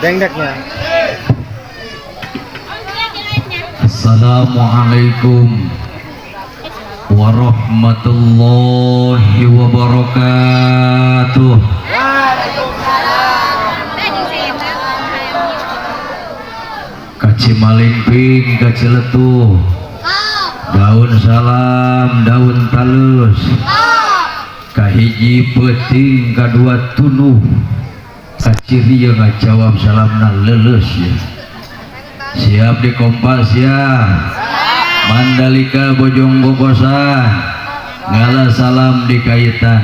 Dengdeknya. Assalamualaikum warahmatullahi wabarakatuh. Kaci malingping, kaci letuh, daun salam, daun talus, kahiji peuting, kadua tunuh, kaciri yang ngajawab salamna leuleus ya. Siap di Kompas ya. Mandalika Bojong Bokosan ngala salam di kaitan.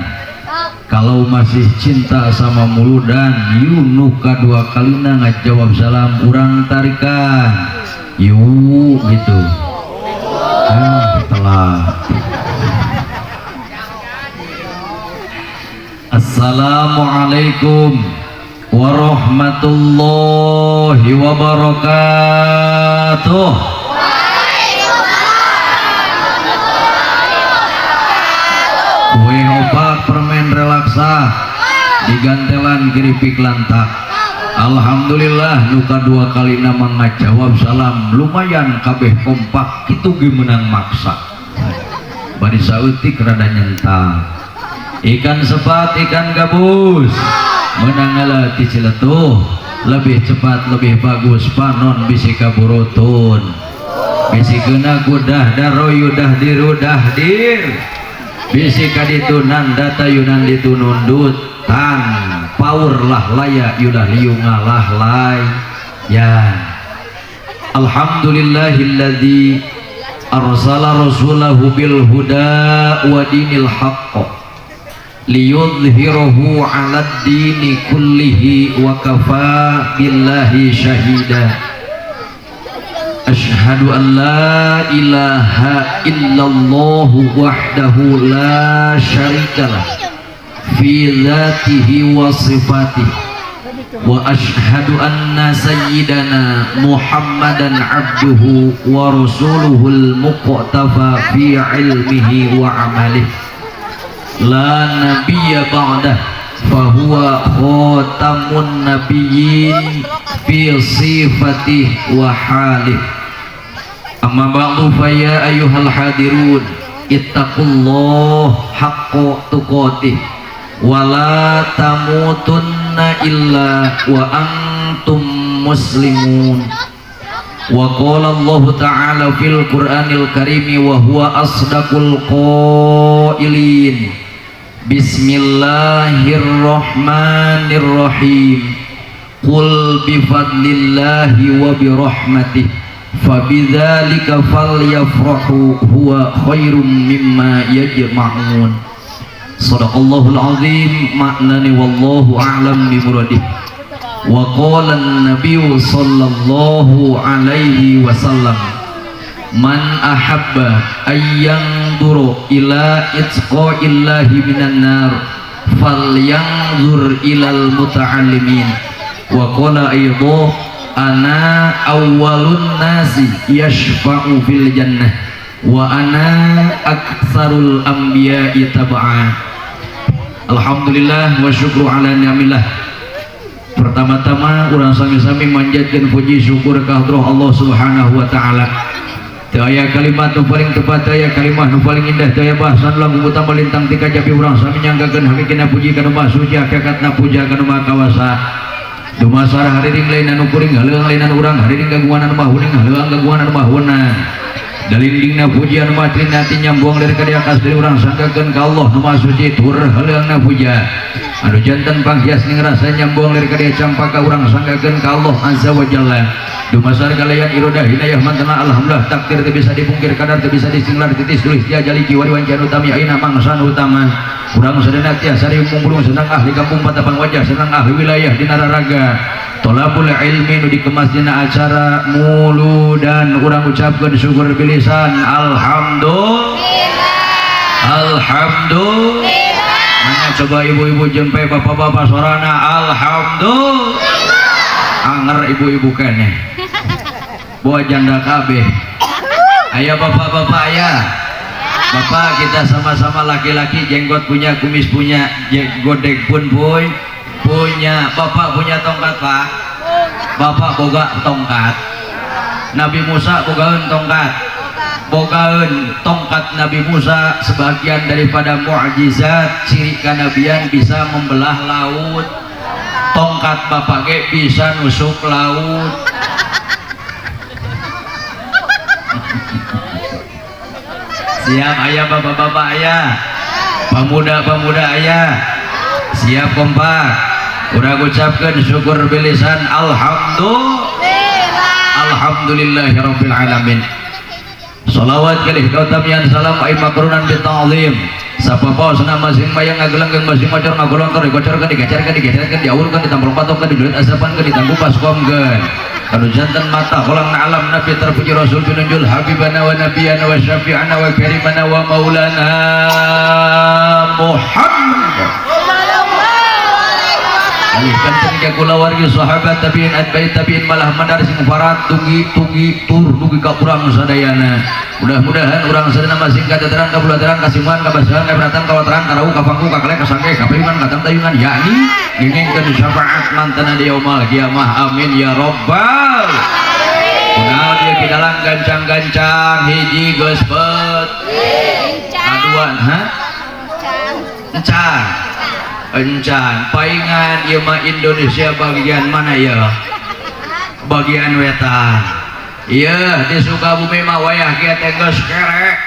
Kalau masih cinta sama muludan yunu kadua kalina ngajawab salam urang tarikan yuk gitu. Ah, telah. Assalamualaikum warahmatullahi wabarakatuh. Kue opak permen relaksa digantelan keripik lantak. Alhamdulillah nuka dua kali nama ngajawab salam lumayan kabeh kompak kitu ge menang maksa. Bari saeutik rada nyentak. Ikan sepat ikan gabus menang ngala ti Ciletuh, lebih cepat lebih bagus panon bisi kaburutun bisi kena kudah daroyu dah dirudah dir bisi kaditu nandata yunan ditunundut tan paur lah layak yudah liu ngalah lay ya. Alhamdulillahilladzi arsala rasulahu bil huda wa dinil haqq liyudhhirahu 'alad dini kullihi wa kafa billahi syahida. Asyhadu an la ilaha illallah wahdahu la syarikalah fi dzatihi wa sifatihi wa asyhadu anna sayyidana Muhammadan abduhu wa rasuluhul muqtafa fi ilmihi wa amalihi la nabiyya ba'dah fahuwa khatamun nabiyyin fi sifatihi wa halih. Amma ba'du fa ya ayyuhal hadirun ittaqullah haqqa tuqatih wa la tamutunna illa wa antum muslimun. Wa qala Allah ta'ala fil Qur'anil karimi wa huwa asdaqul qailin. Bismillahirrahmanirrahim. Qul bifadlillahi wa birahmatih fabidzalika falyafrahu huwa khairum mimma yajma'un. Sadaqallahul azim. Maknani wallahu a'lam bimuradih. Wa qala an-nabiyyu sallallahu alaihi wasallam man ahabba ayyanduru ila itqa'illahi minan nar falyanzur ilal muta'allimin. Wa qala aidha ana awwalun nasi yashfa'u fil jannah wa ana aktsarul anbiya'i tab'a. Alhamdulillah wa syukru ala ni'amillah. Pertama-tama urang sami-sami manjatkeun puji syukur ka hadrah Allah Subhanahu wa taala. Teu aya kalimat nu paling tepat, teu aya kalimat nu paling indah, teu aya bahasan lagu utama lintang ti kajabi urang sami nyanggakeun hakikina puji ka nu Maha Suci, hakikatna puja ka nu Maha Kawasa. Dumasar hariring lain anu kuring haleuang lain anu urang hariring gagungan anu Maha Huning haleuang gagungan anu Maha Wenang. Dalindingna puji anu Maha Trina ti nyambuang dari ka akas dari urang sanggakeun ka Allah nu Maha Suci tur haleuangna puja. Anu janten panghias ning rasa nyambuang dari ka dia campaka urang sanggakeun ka Allah Azza wa Jalla. Dumasar kalayan irodah hinayah mantana alhamdulillah takdir teu bisa dipungkir kadar teu bisa disinglar titis tulis dia jaliki wari wancan utami ayeuna mangsan utama. Urang sadayana tiasa riung senang ahli kampung Patapang Wajah senang ahli wilayah dina raraga. Tolabul ilmi nu dikemas dina acara muludan urang ucapkeun syukur bilisan alhamdulillah. Alhamdulillah. Mana coba ibu-ibu jempe bapak-bapak sorana alhamdulillah. Anger ibu-ibu keneh bawa janda kabeh. Ayo bapak-bapak aya. Bapak kita sama-sama laki-laki, jenggot punya, kumis punya, godek pun punya. Bapak punya tongkat pak? Bapak boga tongkat. Nabi Musa bogaeun tongkat. Bogaeun tongkat Nabi Musa sebagian daripada mukjizat ciri kanabian bisa membelah laut. Tongkat bapak ge bisa nusuk laut. Siap ayah bapak-bapak ayah, pemuda-pemuda ayah, siap kompak. Urang ucapkeun syukur bilisan alhamdulillah. Alhamdulillahirabbil alamin. Salawat kalih kautamian salam ai makrunan bi ta'zim. Sapapaosna masing mayang ngagelengkeun masing macor ngagolontor digocorkeun digecerkeun digecerkeun diawurkeun ditamprong patokeun dijulit asapankeun ditanggup paskomkeun. Kanu jantan mata kolang na alam nabi terpuji rasul pinunjul habibana wa nabiyana wa syafi'ana wa karimana wa maulana Muhammad. Alihkan tenaga kulawargi sahabat tabiin atbai tabiin malah mandar sing farat tugi tugi tur dugi ka urang sadayana. Mudah-mudahan urang sadayana masing kateteran kabulateran kasimuan kabasahan kaberatan kawateran karau kapangku kakale kasangke kapayungan katang tayungan yakni ngengengkeun syafaat mantana di yaumul kiamah amin ya rabbal. Kunaon ieu kidalang gancang-gancang hiji geus bet kadua ha encan encan paingan ieu mah Indonesia bagian mana ya? Bagian wetan. Iya di Sukabumi mah wayah kieu teh geus kerek.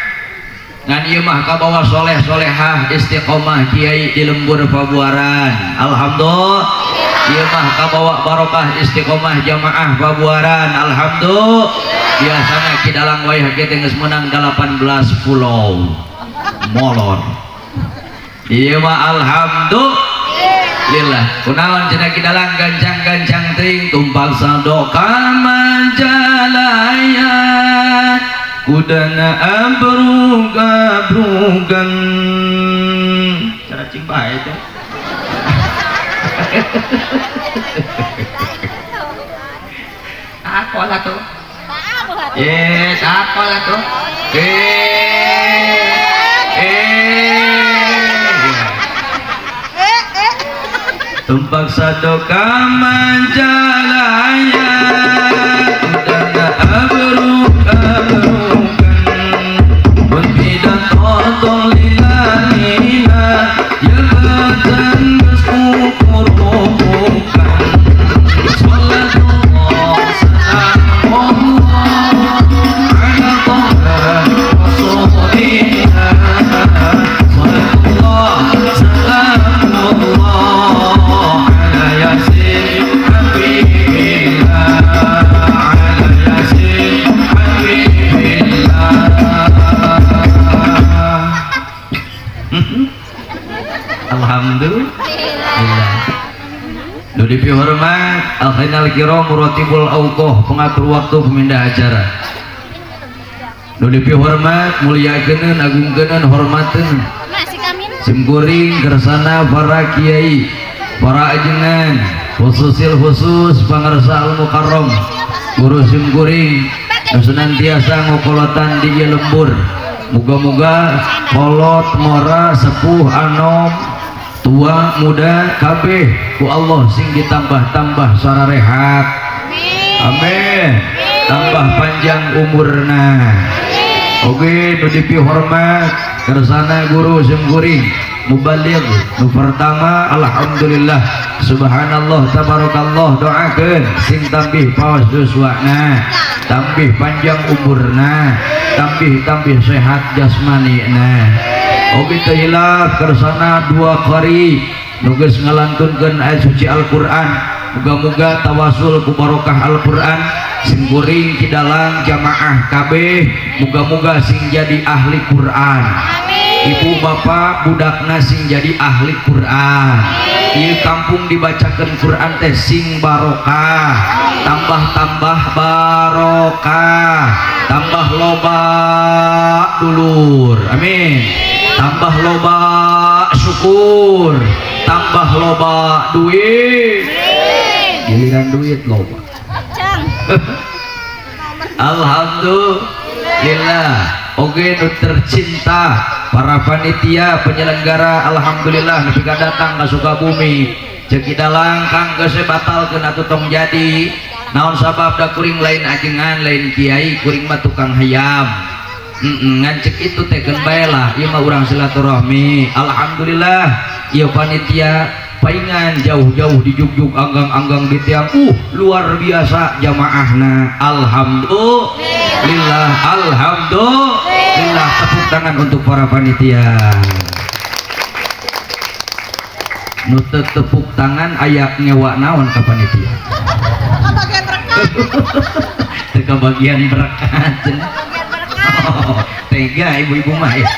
Ngan ieu mah kabawa soleh-solehah istiqomah kiai di lembur Pabuaran. Alhamdulillah. Ieu mah kabawa barokah istiqomah jamaah Pabuaran. Alhamdulillah. Biasana kidalang wayah kieu teh geus meunang 18 pulau. Molor. Ieu mah alhamdulillah. Kunaon cenah kidalang gancang-gancang teuing tumpang sadoka majalaya kudana abrug-abrugan. Cara cing bae teh. Ako lah tuh. Yes, ako lah tuh. Tumpak sadoka majalaya kudana abrug-abrugan mun pidato tong lila-lila ya badan geus kukurubukan. Salatullah salamullah ala toha rasulillah. Salatullah salamullah ala yasin habibillah ala yasin habibillah. Alhamdulillah. Nu dipihormat akhinal kiram muratibul auqah pengatur waktu pemindah acara. Nu dipihormat muliakeun agungkeun hormateun. Simkuring kersana para kiai, para ajengan, khususil khusus pangarsa al mukarrom guru simkuring nu senantiasa ngokolotan di ieu lembur. Muga-muga kolot ngora, sepuh anom, tua muda, kabeh ku Allah sing ditambah-tambah sararehat. Amin. Tambah panjang umurna. Oke, nu dipihormat kersana guru simkuring mubaligh nu pertama, alhamdulillah, subhanallah, tabarakallah, doakeun sing tambih paos yuswana, tambih panjang umurna, tambih-tambih sehat jasmani. Nah, oke, teu hilap kersana dua qari nu geus ngalantunkeun ayat suci Al-Qur'an. Muga-muga tawasul ku barokah Al-Qur'an, simkuring, Ki Dalang, jamaah kabeh muga-muga sing jadi ahli Quran, ibu bapak budakna sing jadi ahli Quran, ieu kampung dibacakan Quran teh sing barokah, tambah-tambah barokah, tambah loba dulur, amin, tambah loba syukur, tambah loba duit, giliran duit loba. Alhamdulillah. Oke, nu tercinta para panitia penyelenggara, alhamdulillah nepi ka datang ka Sukabumi. Ceuk Dalang, "Kang, geus batalkeun atuh, tong jadi." Naon sabab? Da kuring lain ajengan, lain kiai, kuring mah tukang hayam. Ngan cek itu teh keun bae lah, ieu mah urang silaturahmi. Alhamdulillah ieu panitia paingan jauh-jauh di jugjug, anggang-anggang di tiang, luar biasa jamaahna. Alhamdulillah, alhamdulillah. Tepuk tangan untuk para panitia. Nu teu tepuk tangan aya ngewa naon ka panitia? Bagian berkat. Teu kabagian berkat cenah. Bagian berkat. Oh, tega ibu-ibu mah ya.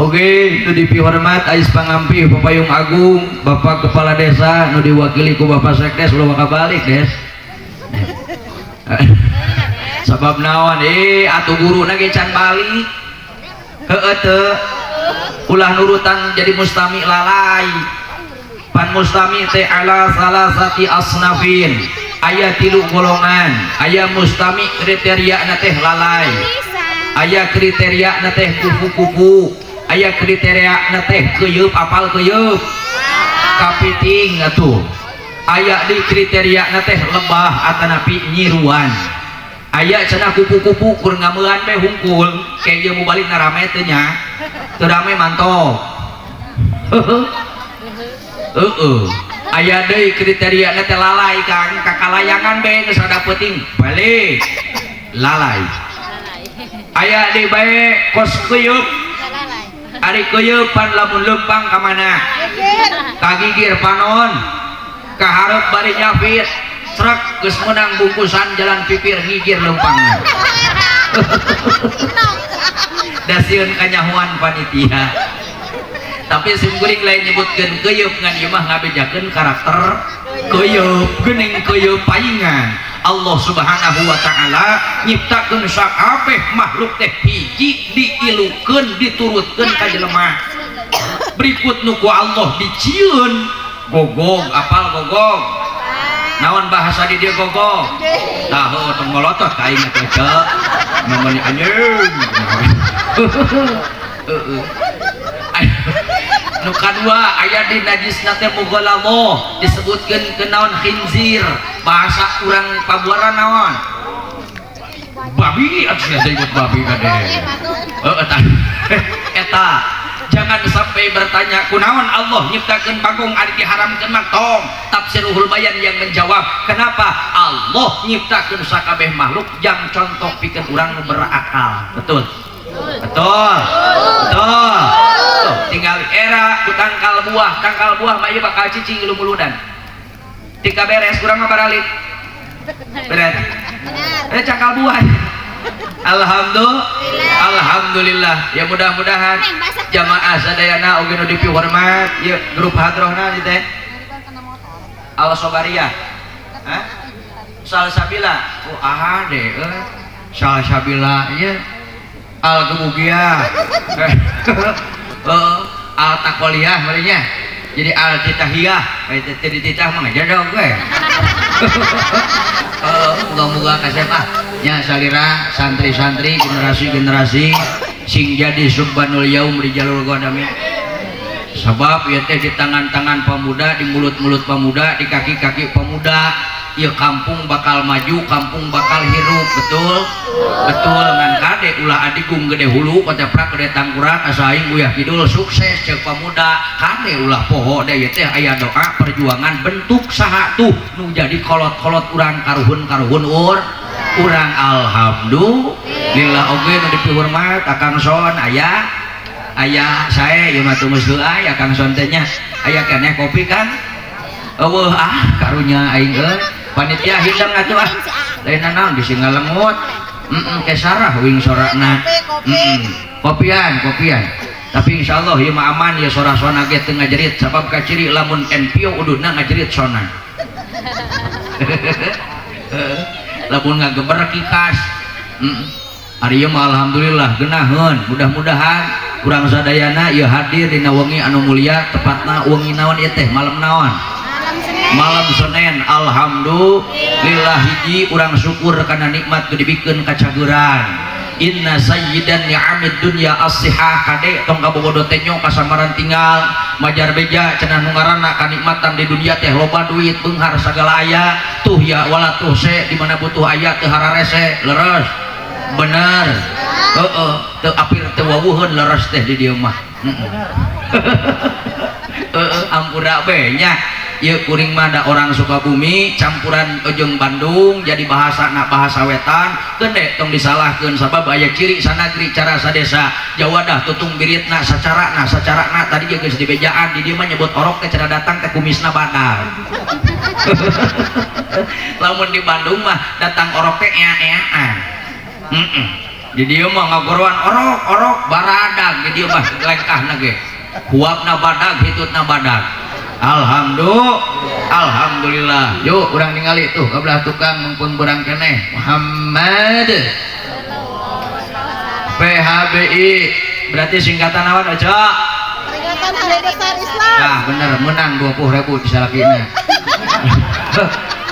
Oke, itu dipihormat Ais Pangampih Papayung Agung, Bapak Kepala Desa nu diwakili ku Bapak Sekdes. Ulah waka balik, Des. Sabab naon? Atuh guru ge can balik. Heueuh teu? Ulah nurutan jadi mustami lalai. Pan mustami teh ala salasati asnafin. Aya tilu golongan. Aya mustami kriteria na teh lalai. Aya kriteria na teh kupu-kupu. Aya kriteria na teh keyeup. Apal keyeup? Kapiting atuh. Aya di kriteria na teh lebah atanapi nyiruan. Aya cenah kupu-kupu, kur ngameuan be hungkul. Kayak ieu mau balik na rame teh nya, teu rame mantop. Heeh, aya deui kriteria na teh lalai, Kang, kakalayangan be geus rada peuting balik, lalai. Aya deui bae kos keyeup. Ari keyeup pan lamun leumpang ka mana? Kagigir panon, kaharep bari nyafit, truk geus meunang bungkusan jalan pipir, ngigir leumpangna. Da sieun kanyahoan panitia. Tapi sim kuring lain nyebutkeun keyeup, ngan ieu mah ngabejakeun karakter keyeup. Geuning keyeup paingan Allah Subhanahu wa taala nyiptakeun sakabeh makhluk teh hiji diilukeun, diturutkeun ka jelema. Berikut nu ku Allah dicieun gogog. Apal gogog? Naon bahasa di dieu gogog? Tah, heueuh, tong molotot ka aing teh, Ceu. Namanya anjeun. Heeh. Nu kadua aya di najisna teh mughalladhah, disebutkeun ke naon? Khinzir. Bahasa urang pabuaran naon? Babi atuh, sia disebut babi kade. Heeh, eta. Eta jangan sampai bertanya kunaon Allah nyiptakeun bagong ari diharamkeun mah, tong. Tafsirul Bayan yang menjawab kenapa Allah nyiptakeun sakabeh makhluk yang contoh pikeun urang nu berakal. Betul, betul, betul. Tuh, tinggal era ku tangkal buah. Tangkal buah mah ieu bakal cicing lumuludan tika beres, urang mah baralik beres. Benar. Ada cangkal buah. Alhamdulillah, alhamdulillah ya, mudah-mudahan jamaah sadayana oge nu dipihormat ieu grup hadrohna di teh Al Sobariyah. Hah? Salsabila. Oh, ah deh, eh. Salsabila ieu Al Gebugia. Al takoliyah meureunnya. Jadi al titahiyah, teu dititah mah ngajadog we. Muga-muga kasep ah nya salira santri-santri generasi-generasi sing jadi subbanul yaum rijalul qadami. Sabab ieu teh di tangan-tangan pemuda, di mulut-mulut pemuda, di kaki-kaki pemuda, ieu kampung bakal maju, kampung bakal hirup, betul? Betul. Ngan kade ulah adigung gede hulu, koteprak gede tangkurak, asa aing uyah kidul sukses ceuk pemuda. Kade ulah poho deui teh aya doa perjuangan bentuk saha tuh nu jadi kolot-kolot urang karuhun-karuhun urang alhamdulillah oge nu dipihormat Akang Son aya aya sae ieu mah tumus heula aya Kang Son teh nya aya keneh kopi kan eueuh ah karunya aing euy panitia hidang atuh ah lain naon bisi ngalengut kesarah wing sorana kopian kopian tapi insyaallah ieu mah aman ya sora sona ge teu ngajerit sabab kaciri lamun NPO ududna ngajerit sona lamun ngageber kikas. Ari ieu mah alhamdulillah geunaheun mudah-mudahan urang sadayana ieu hadir dina wengi anu mulia tepatna wengi naon ieu teh malam naon malam Senin. Alhamdulillah hiji urang syukur kana nikmat nu dibikeun kacageran. Inna sayyidan ni'amid dunya as-sihah kade tong kabogodo teh nyo kasamaran tinggal majar beja cenah nu ngaranna kanikmatan di dunia teh loba duit beunghar sagala aya tuh ya wala tuh se di mana butuh aya teu hararese leres bener heeh teu apir teu wawuheun leres teh di dieu mah heeh ampura be nya ieu kuring mah da orang Sukabumi campuran jeung Bandung jadi bahasana bahasa wetan gede tong disalahkeun sabab aya ciri sanagri cara sadesa Jawadah tutung biritna sacarana sacarana tadi ge geus dibejaan di dieu mah nyebut orok teh cenah datang teh kumisna badag lamun di Bandung mah datang orok teh ea-eaan di dieu mah ngagoroan orok orok baradag di dieu mah lengkahna ge huapna badag hitutna badag. Alhamdulillah alhamdulillah yuk urang ningali tuh kabelah tukang mumpun berang keneh Muhammad PHBI berarti singkatan awan aja peringatan Hari Besar Islam. Nah bener menang 20.000 disalakina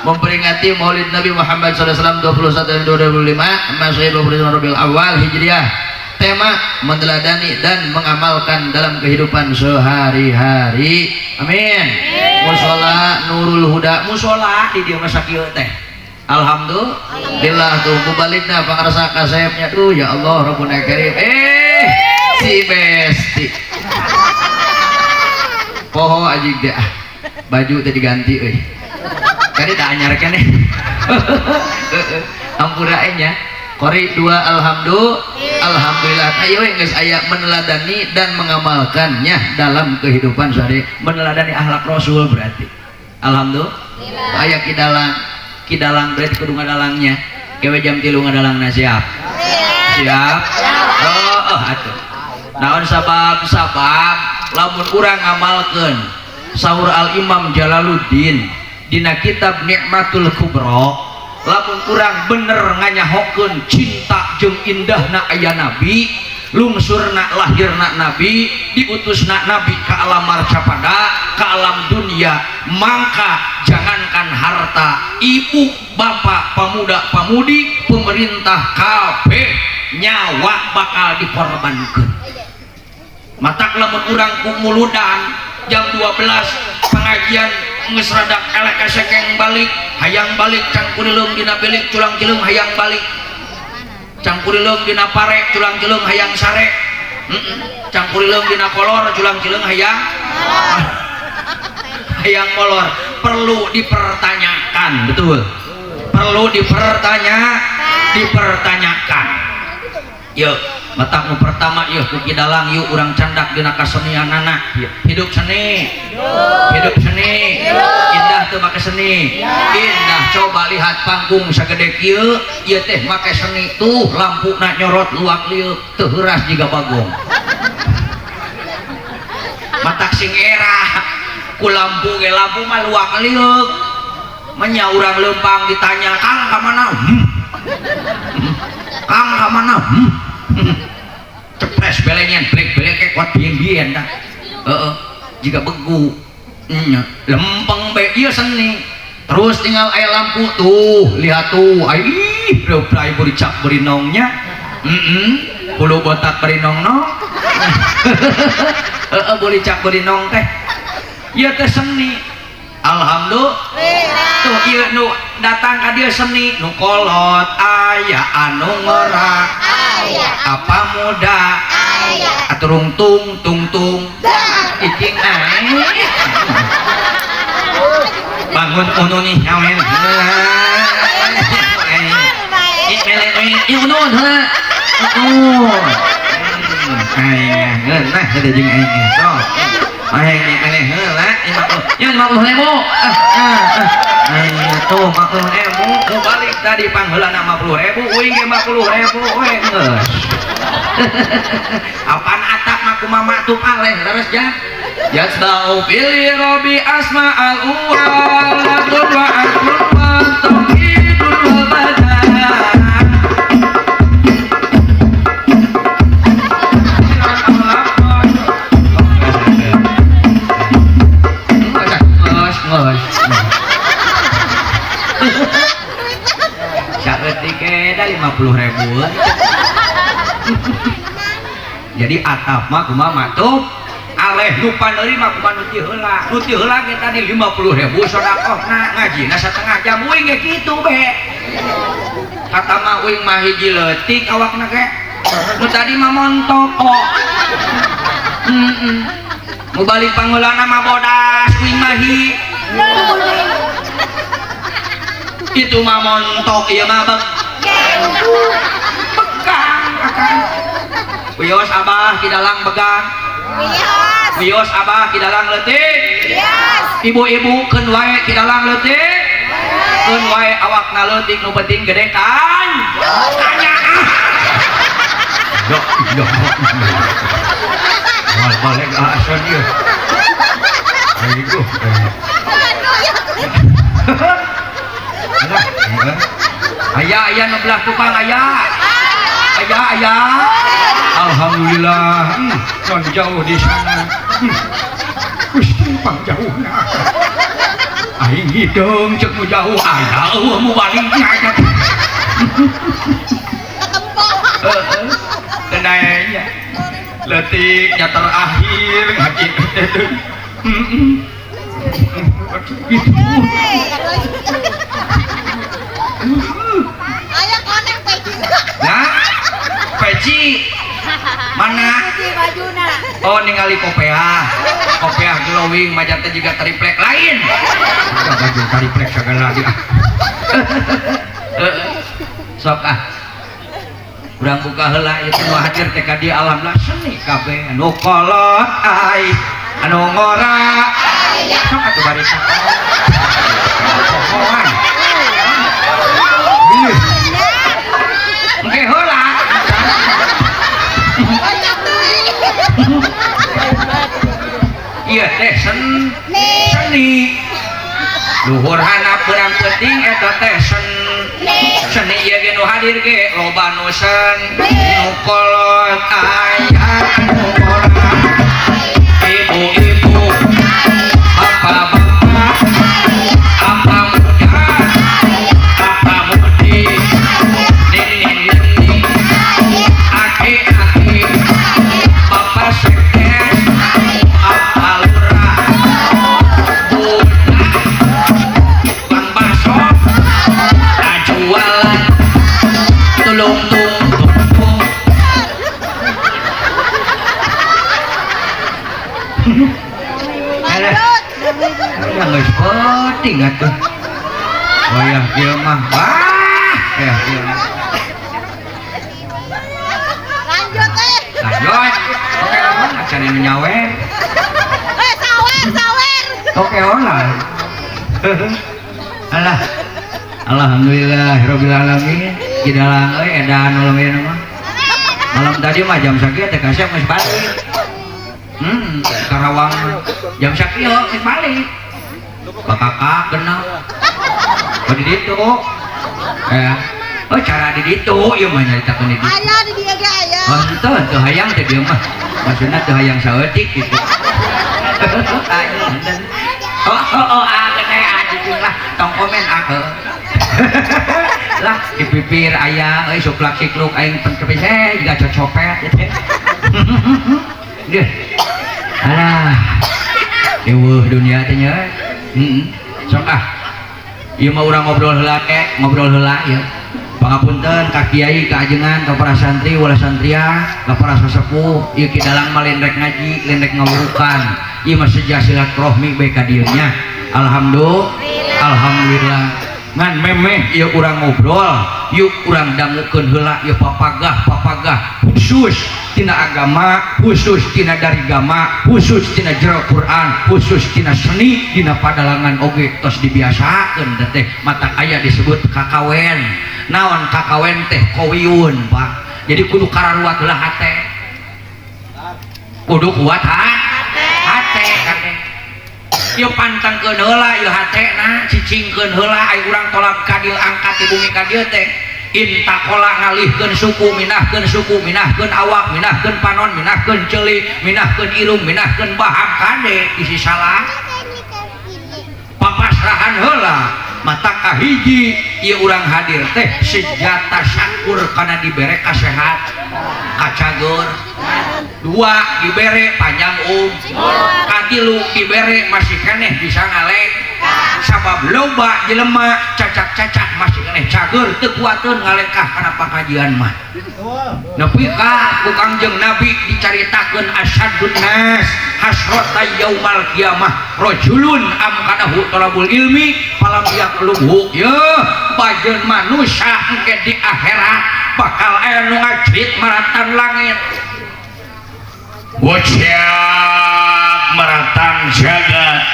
memperingati Maulid Nabi Muhammad SAW 21 dan 2025 Masehi 25 Rabiul Awal Hijriah. Tema meneladani dan mengamalkan dalam kehidupan sehari-hari. Amin. Musola Nurul Huda musola di dieu mah sakieu teh. Alhamdulillah tuh kubalikna pangarsa kasepnya tuh ya Allah Rabbuna Karim. Si besti. Poho ajig deh ah. Baju teh diganti euy. Kadi da anyar keneh. Ampura nya. Qori 2 alhamdulillah alhamdulillah ayo geus aya meneladani dan mengamalkannya dalam kehidupan sehari meneladani akhlak Rasul berarti alhamdulillah aya kidalang kidalang berarti kudu ngadalangnya kewe jam 3 ngadalangna siap siap oh atuh naon sabab sabab lamun urang ngamalkeun saur Al Imam Jalaluddin dina kitab Nikmatul Kubra lamun urang bener nganyahokeun cinta jeung indahna aya nabi lungsurna lahirna nabi diutusna nabi ka alam marcapada ka alam dunia mangka jangankan harta ibu bapak pemuda pemudi pemerintah kabeh nyawa bakal dikorbankeun matak lamun urang kumuludan jam 12 pengajian geus rada elek esekeng balik hayang balik cangkurileung dina bilik culang cileung hayang balik cangkurileung dina pare culang cileung hayang sare cangkurileung dina kolor culang cileung hayang hayang molor perlu dipertanyakan betul perlu dipertanyakan yuk matak nu pertama yuk ku kidalang yuk urang candak dina kasenianana hidup seni hidup seni indah tuh make seni indah coba lihat panggung sagede kieu ieu teh make seni tuh lampuna nyorot luak liuk teu heuras jiga bagong matak sing era ku lampu ge lampu mah luak liuk menya urang leumpang ditanya Kang ka mana Kang ka mana cepres belenyen blek belekek gede kuat bien-bien dah. Heeh, jiga begu. Nya, lempeng be ieu seni. Terus tinggal aya lampu tuh, lihat tuh. Ai ih, reup buricak berinongnya. Heeh. Bulu botak berinong-nong. Heeh, buricak berinong teh. Ieu teh seni. Alhamdulillah. Tuh ieu nu datang ka dieu seni, nu kolot aya anu ngora. Aya. Apa muda? Aya. Aturung tung tung tung. Icing aing. Bangun unu nih nyawen. Ih unun heula. Unun. Aing ngeunah teh jeung aing sok. Aing meleh heula 50. Ya 50.000. Aing tuh 50.000 mau balik tadi pangheulana 50.000 uing ge 50.000 we geus. Apaan atap mah kumaha matup aleh leres jan. Yasba'u fil robi asma al uwal wa akul wa tauhidul wal badan. Saeutik eta 50.000. Jadi atap mah kumaha matup aleh nu paneurima kumaha nu ti heula. Nu ti heula ge tadi 50.000 sedekahna ngajina setengah jam uing ge kitu be. Kata mah uing mah hiji leutik awakna ge. Nu tadi mah montok kok. Heeh. Mu balik pangeulana mah bodas uing mah hi. Itu mah montok ieu mah begang akan. Wios abah kidalang begang. Wios abah kidalang leutik. Ibu-ibu keun wae kidalang leutik. Keun wae awakna leutik nu penting gede kan. Tanya ah. Yo yo. Moal balik asan ieu. Ayo. Aya aya nu belah tukang aya. Aya aya. Alhamdulillah, non jauh di sana. Gusti pang jauhna. Aing hideung ceuk nu jauh aya eueuh mu balik nya. Heeh. Tenanya. Leutiknya terakhir ngaji teh. Heeh. Aya koneng pecina. Nah, peci mana? Oh ningali kopeah. Kopeah glowing maja teh juga triplek lain. Udah baju triplek segala lagi ah. Sok ah. Urang buka heula ieu teh nu hadir teh ka dieu alhamdulillah seni kabeh anu kolot ai anu ngora. Sok atuh barita. Pohoan. Engke heula. Ieu teh seni. Luhur hanap beurang peuting eta teh seni ieu ge nu hadir ge loba nu sen nu kolot aya anu ngora. Ibu-ibu, bapak-bapak, apa muda, apa mudi, nini-nini, aki-aki, bapak sekdes, apa lurah, budak, tukang bakso, jualan, tulung tung tung tung. Alah, geus penting atuh. Wayah ieu mah. Wah, ya ieu mah. Lanjut eh. Lanjut. Oke lamun acan anu nyawer. Eh sawer, sawer. Oke olah. Alah. Alhamdulillah rabbil alamin. Kidalang euy edan nolongin mah. Malam tadi mah jam sakieu teh kasep geus balik. Karawang jam sakieu geus balik. Bakakak genap. Oh di ditu. Oh cara di ditu ieu mah nyaritakeun di ditu. Aya di dieu ge aya. Oh henteu teu hayang teh dieu mah. Maksudna teu hayang saeutik gitu. Oh oh oh ah kene ah cicing lah tong komen ah lah di pipir aya euy suplak sikluk aing pencepis jiga cocopet gitu. Deh. Alah. Eueuh dunia teh nya. Heeh. Sok ah. Ieu mah urang ngobrol heula teh, ngobrol heula ieu. Pangapunten ka kiai, ka ajengan, ka para santri, wala santria, ka para sesepuh, ieu ki dalang mah lain rek ngaji, lain rek ngawurukan. Ieu mah seja silaturahmi bae ka dieu nya. Alhamdulillah. Alhamdulillah. Ngan memeh ieu urang ngobrol, yuk urang dangukeun heula ieu papagah-papagah khusus tina agama, khusus tina darigama, khusus tina jero Quran, khusus tina seni, dina padalangan oge tos dibiasakeun teh mata aya disebut kakawen. Naon kakawen teh kowiun, Pak. Jadi kudu kararuat heula hate. Kudu kuat hate kade. Ieu pantengkeun heula ieu hatena, cicingkeun heula ai urang tolak ka dieu angkat di bumi ka dieu teh. Intakola ngalihkeun suku, minahkeun suku, minahkeun awak, minahkeun panon, minahkeun ceuli, minahkeun irung, minahkeun bahak kade isi salah. Papasrahan heula mata kahiji ieu urang hadir teh senjata syakur kana dibere kasehat, kacager. Dua dibere panjang katilu dibere masih keneh bisa ngaleng. Sabab loba jelema cacak-cacak masih keneh cager teu kuateun ngalengkah kana pakajian mah. Nepi ka ku Kangjeng Nabi dicaritakeun asyadun nas hasrata yaumal kiamah rajulun amkanahu talabul ilmi falam yaqlubhu. Yeuh bajeun manusia engke di akhirat bakal aya nu ngajrit maratan langit. Bocah meratan jagat.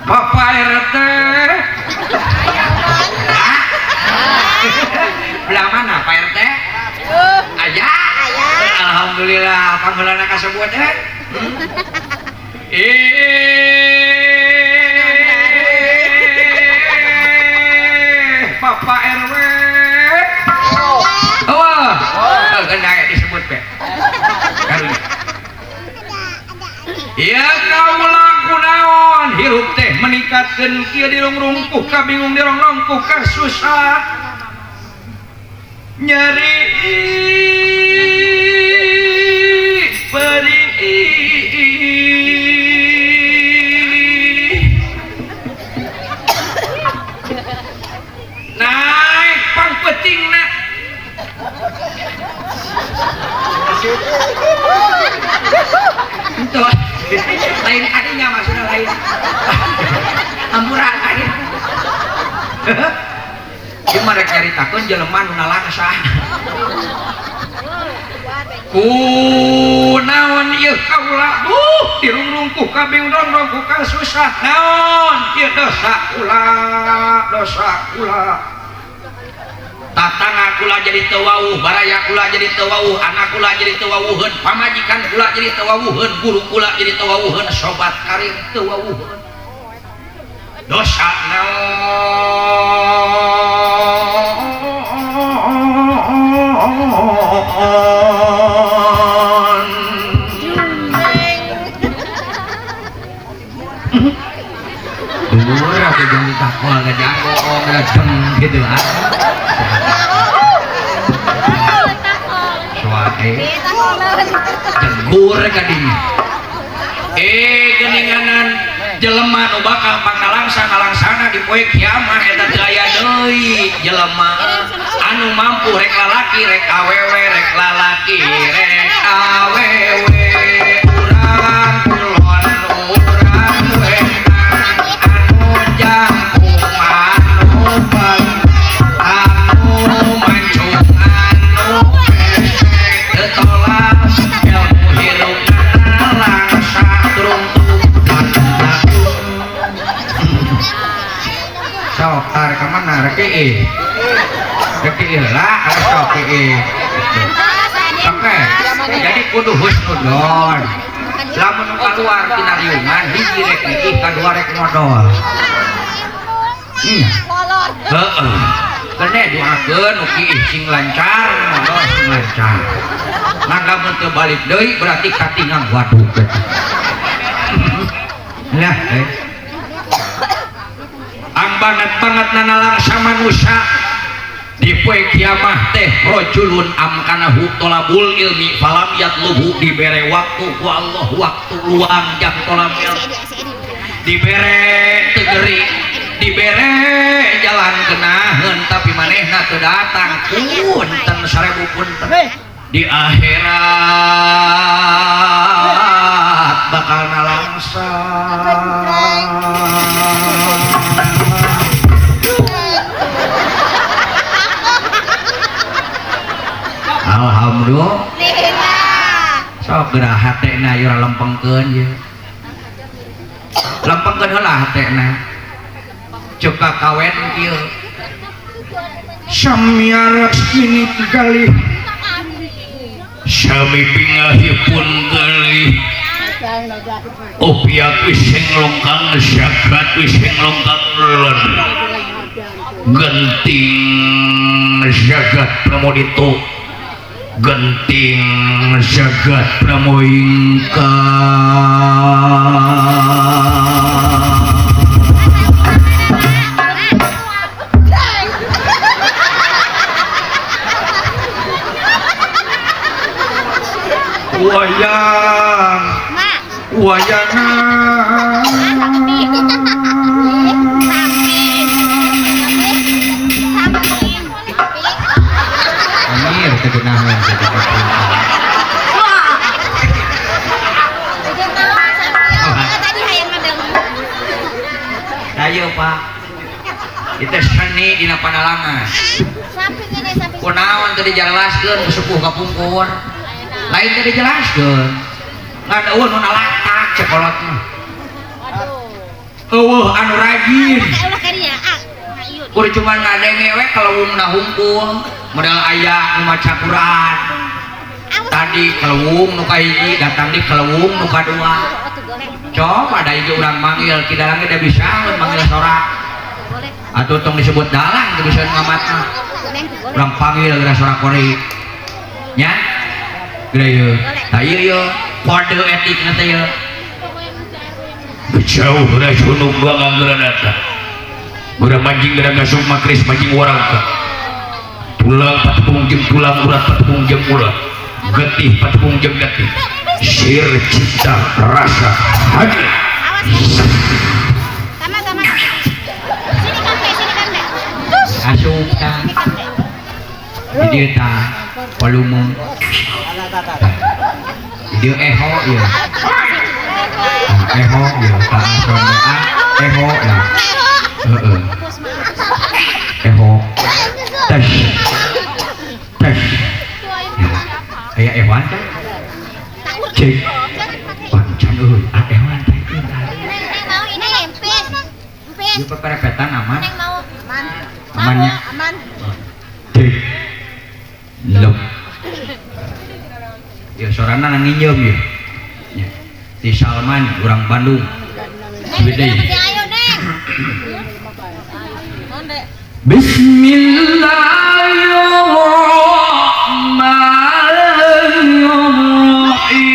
Bapak RT. Belah mana Pak RT? Aya. Alhamdulillah panggeulana kasebut teh. Bapak RW. Oh, kena disebut pe. Ya kaula kunaon hirup teh meningkatkeun kieu dirungrungkuh ka bingung dirongrongkuh ka susah. Nyeri perih naik pang petingna. Itu lain adinya maksudnya lain. Ampura lain. Ieu mah rek nyaritakeun jelema nu nalangsa. Kunaon ieu kaula duh dirungrungkuh ka bingung ka susah naon ieu dosa kula dosa kula. Tatangga kula jadi teu wawuh, baraya kula jadi teu wawuh, anak kula jadi teu wawuheun, pamajikan kula jadi teu wawuheun, guru kula jadi teu wawuheun, sobat karib teu wawuheun. Dosa naon? Dur atuh jeung ditakol ka jago ngajeng gitu ah. Soale jegur ka dinya. Geuninganan jelema nu bakal pangalangsa ngalangsana di poe kiamah eta teu aya deui jelema anu mampu rek lalaki rek awewe rek lalaki rek awewe urang kulon urang wetan anu jangkung anu bang anu mancung anu pesek teu tolak ilmu hirup nalangsa turungtung. Sok tar ka mana rek ieu? Rek ieu lah, sok ieu. Oke. Jadi kudu husnudon. Lamun nu kaluar tina riungan hiji rek nitih kadua rek modol. Heeh. Kene doakeun nu kiih sing lancar, modol sing lancar. Ngan lamun teu balik deui berarti katingang waduk eta. Lah, ang banget-banget nanalangsa manusia di poe kiamah teh rajulun amkanahu tolabul ilmi falam yatlubu, dibere waktu ku Allah, waktu luang jang tolab ilmi, dibere tegeri, dibere jalan kenaheun tapi manehna teu datang, punten sarebu punten di akhirat bakal nalangsa. Alhamdulillah. Sok geura hatena ieu lempengkeun ieu. Lempengkeun heula hatena. Ceuk kakawen kieu. Samia resmini galih. Sami pingahipun galih. Opiat wis longkang jagat wis longkang len. Genting jagat pramodito. Genting jagat pramoingka. Wayang wayana amir kegenahan. Ayo Pak, kita seni dina padalangan. Kunaon teu dijelaskeun sepuh kapungkur. Lain teu dijelaskeun. Ngan eueuh nu nalatak cekolot mah. Eueuh anu rajin. Kur cuma ngadenge we kalewungna hungkul, model aya nu maca Quran. Tadi kalewung nu kahiji, datang di kalewung nu kadua. Coba da ieu urang manggil ki dalang ge da bisa manggil sorak. Atuh tong disebut dalang teu bisa ngamat mah. Urang panggil geura sorak kori. Nya? Geura ieu. Tah ieu ieu kode etikna teh ieu. Jauh rajunung ganggeura datang. Geura manjing geura gasuk makris manjing warangka. Tulang patepung jeung tulang, urat patepung jeung urat. Getih patepung jeung getih. Sir cinta rasa hati. Tama-tama. Sini kan teh, sini kan teh. Asup ta. Di dieu ta volume. Di dieu eho ieu. Eho ieu ta sonda eho lah. Heeh. Eho. Tes. Tes. Aya ehoan teh. Cek. Pancan euy, ah ehoan teh. Neng mau ini empis. Empis. Ieu peperepetan aman. Neng mau aman. Amannya. Aman. Cek. Lep. Ya sorana nginjem ya. Ya. Di Salman urang Bandung. Neng, ayo Neng. Bismillahirrahmanirrahim.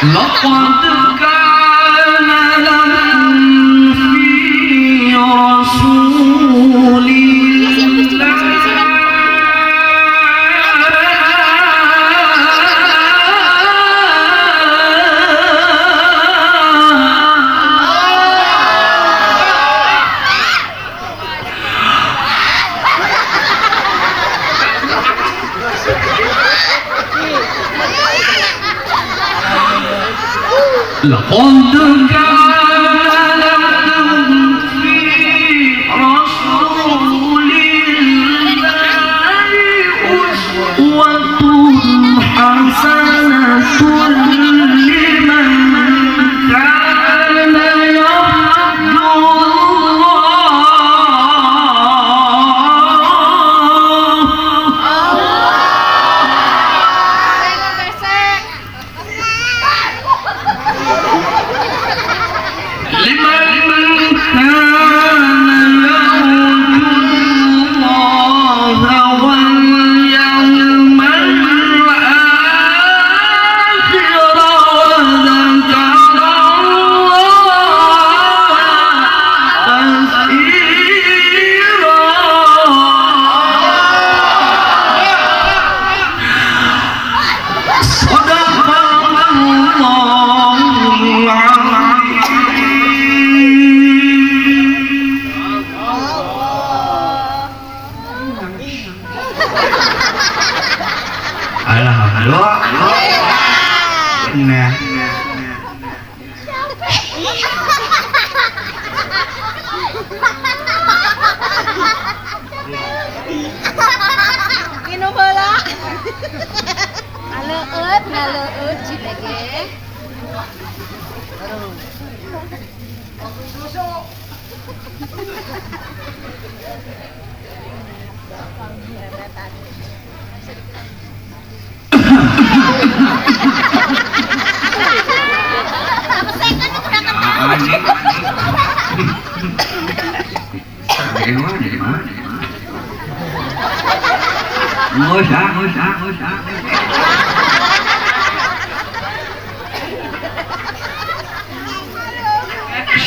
Laqad kana lakum fi rasulillah لقد كان لكم Alhamdulillah. Nah. Minum heula. Aleueut ngaleueut citege.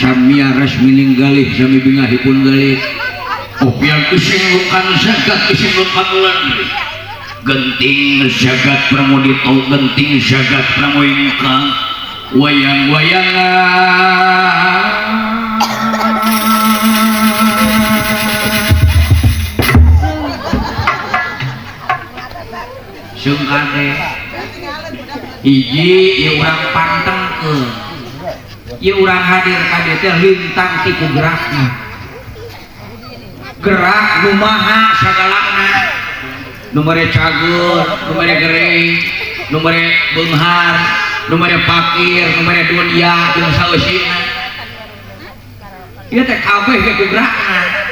Samia resmining galih sami bingahipun galih. Opian ising lukan zakat ising lukan landri. Genting zakat pramodito genting zakat pramoingkang wayang-wayangan. Sungkane hiji ieu urang pantengkeun. Ieu urang hadir ka dieu teh lintang ti ku gerakna. Gerak kumaha sagalana. Nu mere cagur, nu mere gering, nu mere beunghar, nu mere pakir, nu mere dunia jeung saeusina. Ieu teh kabeh ge ku gerakna.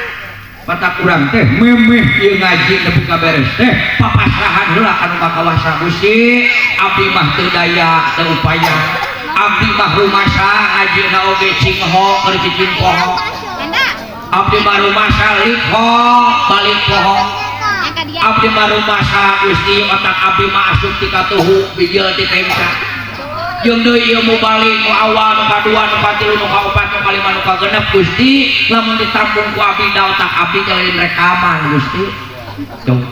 Mata kurang teh memeh ieu ngaji nepi ka beres teh papasrahan heula ka nu makawasa Gusti abdi mah teu daya teu upaya abdi mah rumasa ngajina oge cingho keur cicing poho abdi mah rumasa likho balik poho abdi mah rumasa Gusti otak abdi mah asup ti katuhu bijil ti tengka jeung deui ieu mu balik nu awal nu kadua nu katilu nu kaopat nu kalima nu kagenep Gusti lamun ditambung ku abdi da otak abdi teh lain rekaman Gusti tuh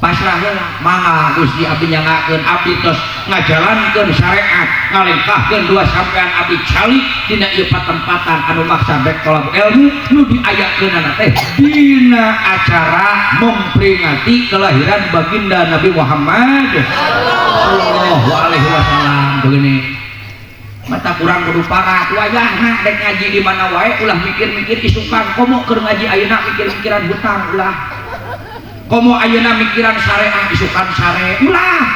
pasrah heula mangga Gusti abdi nyangakeun abdi tos ngajalankeun syariat ngalengkahkeun dua sampean abdi calik dina ieu patempatan anu maksa bek tolab ilmu nu diayakeunana teh dina acara memperingati kelahiran baginda Nabi Muhammad sallallahu alaihi wasallam. Begini mata kurang kudu parah wayahna dek ngaji di mana wae ulah mikir-mikir isukan komo keur ngaji ayeuna mikir-mikiran hutang ulah komo ayeuna mikiran syariah isukan sare ulah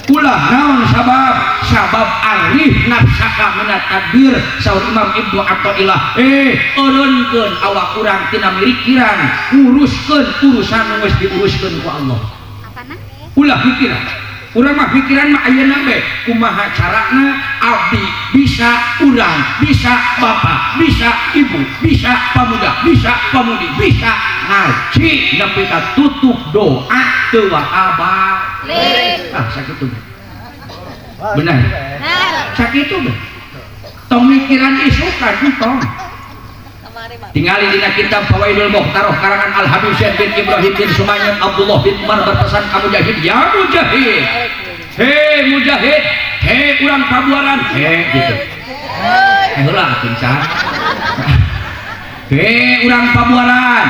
ulah naon sabab sabab arif nafsaka minat tadbir saur Imam Ibnu Athaillah eureunkeun awak urang tina mikiran uruskeun urusan nu geus diuruskeun ku Allah ulah mikiran urang mah pikiran mah ayeuna we kumaha carana abdi bisa urang bisa bapak bisa ibu bisa pemuda bisa pemudi bisa ngaji nepi ka tutup doa teu balik ah sakitu benar sakitu tong mikiran isukan tong tingali dina kitab Fawaidul Mukhtaroh karangan Al Habib Syekh bin Ibrahim bin Sumayyan Abdullah bin Umar berpesan ka Mujahid ya Mujahid he Mujahid he urang Pabuaran he gitu heula kencan he urang Pabuaran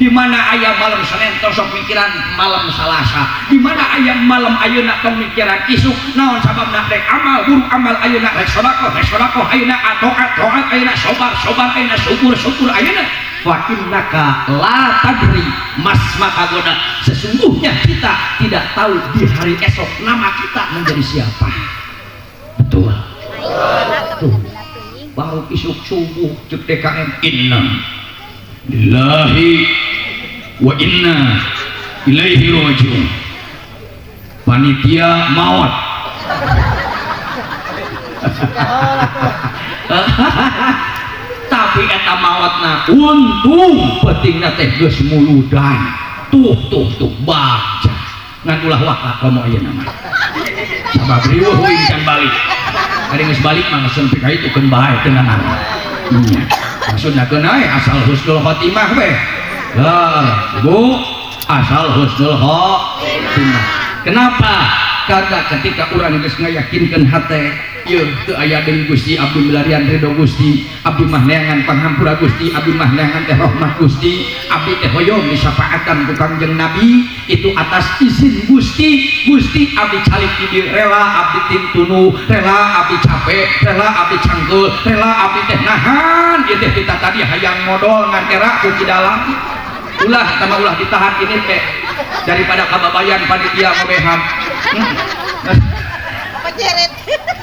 di mana aya malam Senin tosok mikiran malam Salasa di mana aya malam ayeuna tong mikiran isuk naon sababna rek amal buru amal ayeuna rek sedekah ayeuna taat taat ayeuna sabar sabar ayeuna syukur syukur ayeuna fa innaka la tadri mas makagoda sesungguhnya kita tidak tahu di hari esok nama kita menjadi siapa. Betul tuh baru isuk subuh cek DKM inna lillahi wa inna ilaihi rajiun panitia maut tapi eta maotna untung pentingna teh geus muludan tuh tuh tuh baca ngan ulah waka komo ayeuna mah sabab riweuh euy can balik ari geus balik mah geus nepi ka itu keun bae teu nanaon nya maksudna keun ae asal husnul khotimah we. Lah, Bu, asal husnul khotimah. Kenapa? Karena ketika urang geus ngayakinkeun hate Ieu teu aya deui Gusti abdi milarian ridho Gusti, abdi mah neangan panghampura Gusti, abdi mah neangan teh rahmat Gusti, abdi teh hoyong disafaatan ku Kangjeng Nabi itu atas izin Gusti. Gusti abdi calik di dieu rela abdi tintunu, rela abdi capek, rela abdi cangkeul, rela abdi teh nahan ieu teh kita tadi hayang modol ngan era ku kidalam. Ulah sama ulah ditahan ini teh daripada kababayan panitia ngobehan.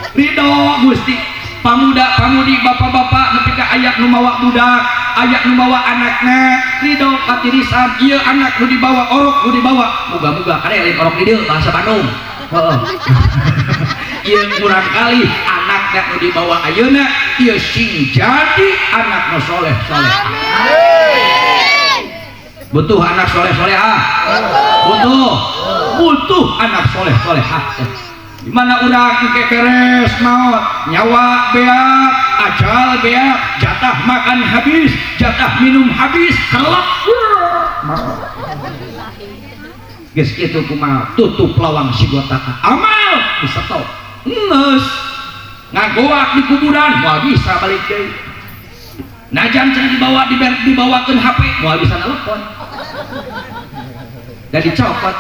Ridho Gusti pamuda pamudi bapak-bapak nepi ka aya nu mawa budak, aya nu mawa anakna, ridho katirisan ieu anak nu dibawa orok nu dibawa. Muga-muga kade lain orok di dieu bahasa Bandung. Heeh. Ieu kurang kali anakna nu dibawa ayeuna ieu sing jadi anak nu soleh-soleh. Amin. Butuh anak soleh-solehah. Butuh. Butuh anak soleh-solehah. Di mana urang engke beres maot, nyawa beak, ajal beak, jatah makan habis, jatah minum habis, kelak maot. Geus kitu kumaha tutup lawang sigotaka. Amal disetop. Geus ngagoak di kuburan moal bisa balik deui. Najan cenah dibawa dibawakeun HP moal bisa nelpon. Da dicopot.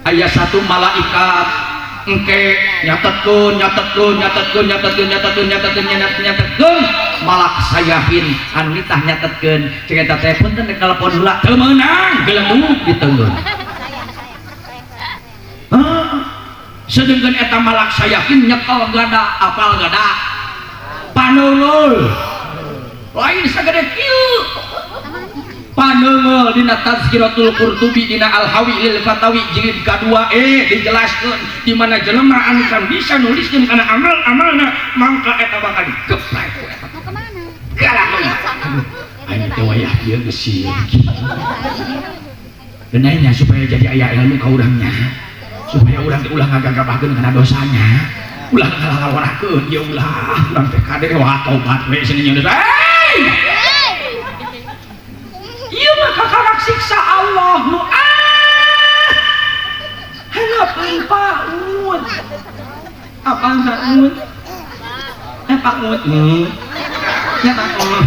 Aya satu malaikat engke nyatetkeun nyatetkeun nyatetkeun nyatetkeun nyatetkeun nyatetkeun nyatetkeun malak sayahin anu nitah nyatetkeun cek eta teh punten rek telepon heula teu meunang geledug diteungeun. Sedengkeun eta malak sayahin nyekel gada apal gada paneungul lain sagede kieu paneungul dina Tazkiratul Qurtubi dina Al-Hawi lil Fatawi jilid kadua dijelaskeun di mana jelema anu can bisa nuliskeun kana amal-amalna mangka eta bakal digeprek ku eta. Mau kemana? Galak. Aing teh wayah ieu geus sieun. Geunahnya supaya jadi aya ilmu ka urangnya, supaya urang teh ulah ngagagabahkeun kana dosanya, ulah ngalalawarakeun ieu ulah urang teh kade wah tobat we cenah nyeun dosa. Ieu mah kakarak siksa Allah nu hanapeun paun. Apa maun? Paun. Ya paun.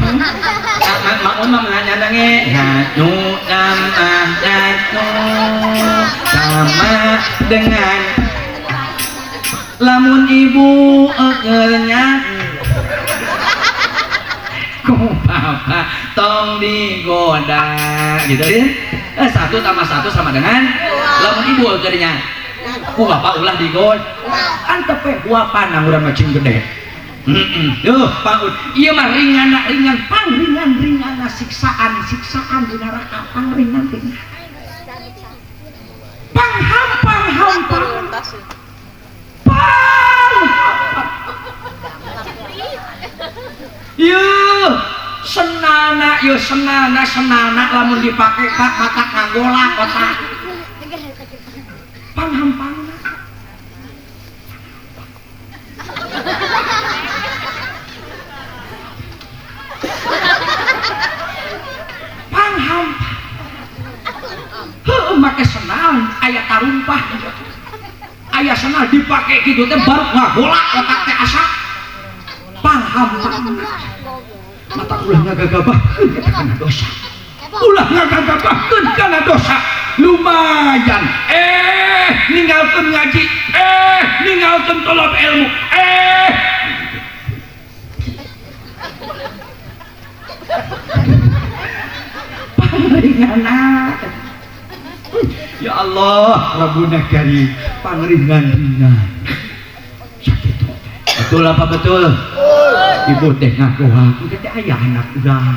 Maun mah nganyana ge. Satu tambah satu sama dengan lamun ibu eukeunya ku bapak tong digoda gitu ya. 1 tambah 1 sama dengan lamun ibu jadinya ku bapak ulah digoda antep we huapan urang mah cing gede. Duh paun ieu mah ringan ringan pang ringan ringan siksaan siksaan di neraka pang ringan ringan pang hampang hampang pang ieu senana ieu senana senana lamun dipake pak mata ngagolak otak panghampangna panghampang heuh make senal aya tarumpah aya senal dipake kitu teh baru ngagolak otak teh asa panghampangna mata ulah ngagagabahkeun eta kana dosa ulah ngagagabahkeun kana dosa lumayan ninggalkeun ngaji ninggalkeun tolab ilmu pangringanan ya Allah Rabbuna Karim pangringan-ringan sakitu betul apa betul? Ibu teh ngagoa engke teh aya anak urang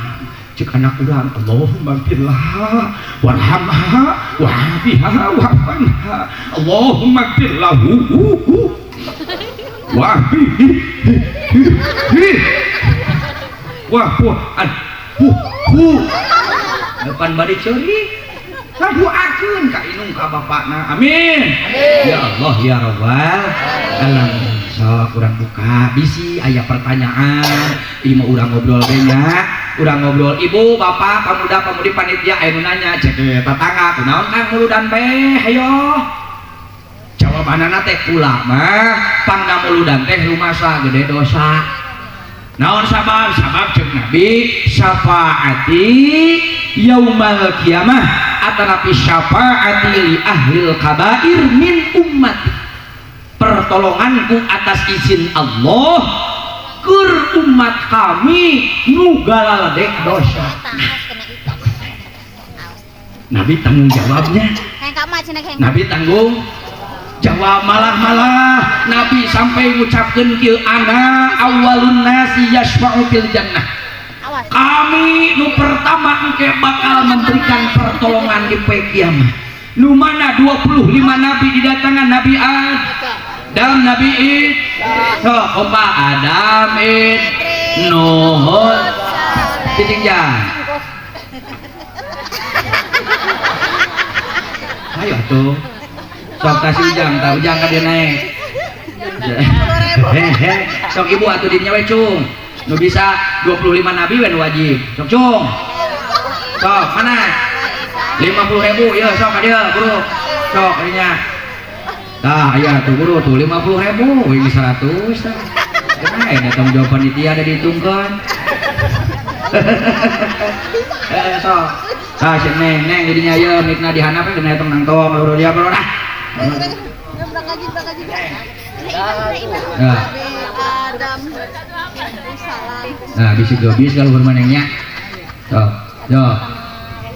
cek anak urang Allahumma gfirlah warhamha wa'afiha wa'fanha Allahumma gfir lahu wa'afihi wa'fu anhu depan bari ceurik ngadoakeun ka inung ka bapakna amin ya Allah ya Rabbal alamin. Sok urang buka bisi aya pertanyaan ieu mah urang ngobrol we nya urang ngobrol ibu bapak pemuda pemudi panitia aya nu nanya cek tetangga kunaon Kang muludan bae hayo. Jawabanana teh kula mah pangdamuludan teh rumasa gede dosa. Naon sabab? Sabab ceuk Nabi syafaati yaumal kiamah atanapi syafaati li ahlil kabair min ummati. Pertolonganku atas izin Allah keur umat kami nu galaledek dosa. Nabi tanggung jawabnya. Nabi tanggung jawab, malah-malah Nabi sampai ngucapkeun kieu, ana awwalun nasi yasfa'u fil jannah. Kami nu pertama engke bakal memberikan pertolongan di poe kiamat. Nu mana 25 nabi didatangan, Nabi Adam, Nabi Id, so kompa Adam, Id, Nuh, cicing jan. Ayo tuh. Sok kasih ujang, tak ujang ka dia naik. Hehe, sok ibu atuh dinya we cung. Nu bisa 25 nabi we nu wajib. Sok cung. Sok mana? 50.000 ieu sok ka dieu guru. Sok dinya. Tah aya tuh guru tuh 50.000, ini 100 tah. Kena eta tanggung jawab panitia ada dihitungkeun. Sok. Tah si neng neng jadinya ieu mikna dihandap we kena tong nangtong loro dia loro ah. Nah. Nah, bisa gobis kalau bermanengnya. Tuh, tuh.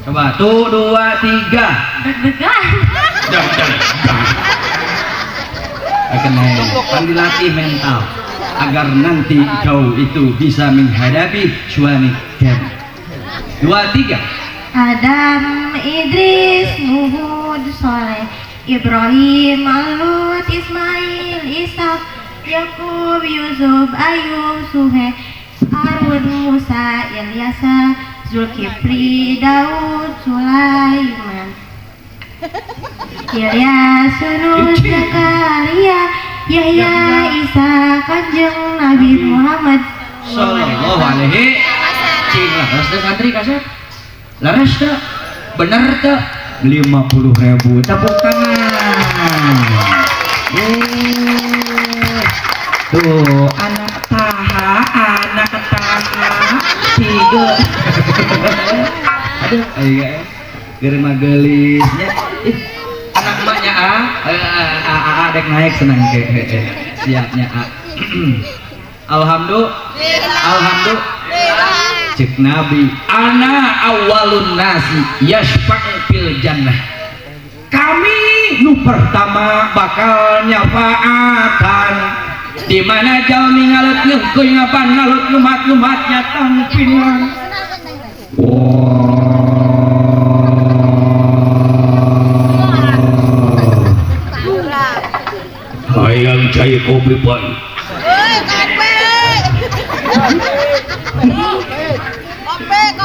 Coba tuh 2 3. Deg-degan. Kan dilatih mental agar nanti kau itu bisa menghadapi suami kamu. 2 3. Adam, Idris, Nuh, Soleh, Ibrahim, Lut, Ismail, Ishak, Yakub, Yusuf, Ayub, Suhe, Harun, Musa, Ilyasa, Zulkifli, Daud, Sulaiman, Ilyas, Yunus, Zakaria, Yahya, Isa, Kanjeng Nabi Muhammad sallallahu alaihi. Cing laras teh santri kasep. Laras teh bener teh 50.000 tepuk tangan. Tuh anak taha, anak taha 3. Aduh, iya germa gelisnya. Ih, anak emaknya a, a, a, a, dek naik senang ke, siapnya a. Alhamdulillah, alhamdulillah. Cek Nabi, ana awalun nasi yasfa'u fil jannah. Kami nu pertama bakal nyafaatan. Di mana jalmi ngalet ngeukeun ngapan ngalut lumat-lumatnya tangpingan. Hayang cai kopi pan.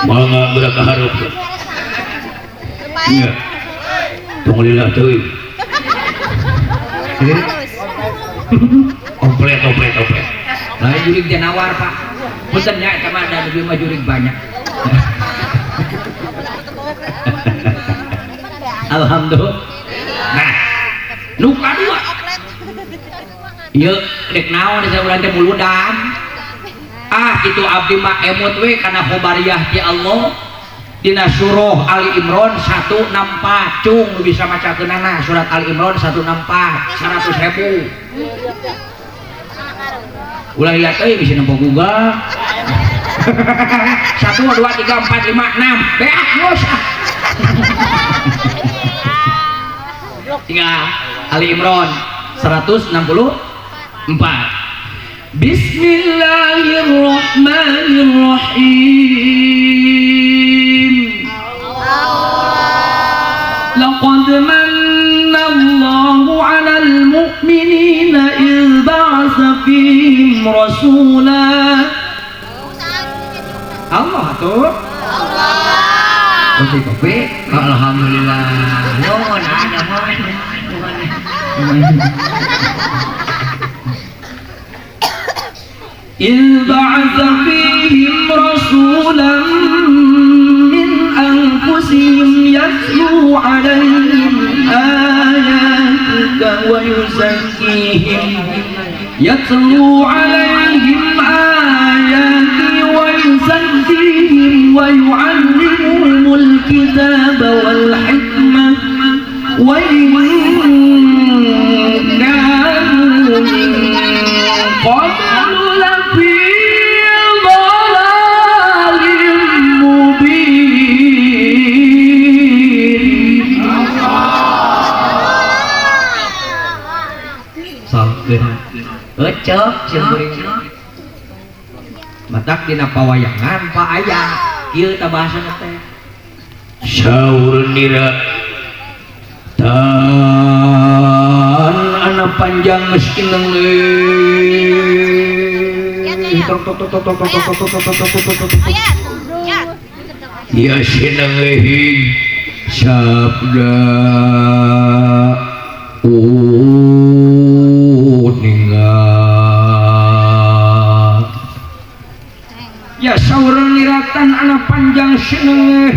Mangga geura ka hareup. Nya. Tong lila teuing. Komplet komplet komplet. Lain jurig teh nawar, Pak. Punten nya eta mah da lebih mah jurig banyak. Alhamdulillah. Nah, nu kadua. Ieu rek naon di urang teh muludan. Ah, itu abdi mah emut we kana khobariyah ti Allah. Dina surah Ali Imran 164 cung nu bisa macakeunana surat Ali Imran 164 100.000. Ulah lihat euy bisa nempo Google. 1 2 3 4 5 6. Beak geus ah. Tinggal Ali Imran 164. Bismillahirrahmanirrahim. Laqad manna Allahu 'alal mu'minina idh ba'atsa fihim rasula. Allah tuh. Allah. Kopi kopi. Alhamdulillah. Nuhun, nuhun. إذ بعث فيهم رسولا من أنفسهم يتلو عليهم آياتك wa yuzakkihim yatlu alaihim ayati wa yuzakkihim wa yu'allimuhumul kitaba wal hikmah wa in kanu min qablu lafi dhalalin mubin. Ecek jeung kuring matak dina pawayangan Pak aya kieu tah bahasana teh saur nira tan ana panjang geus ineng ya sinengehin sabda ya saur niratan anak panjang sinengeh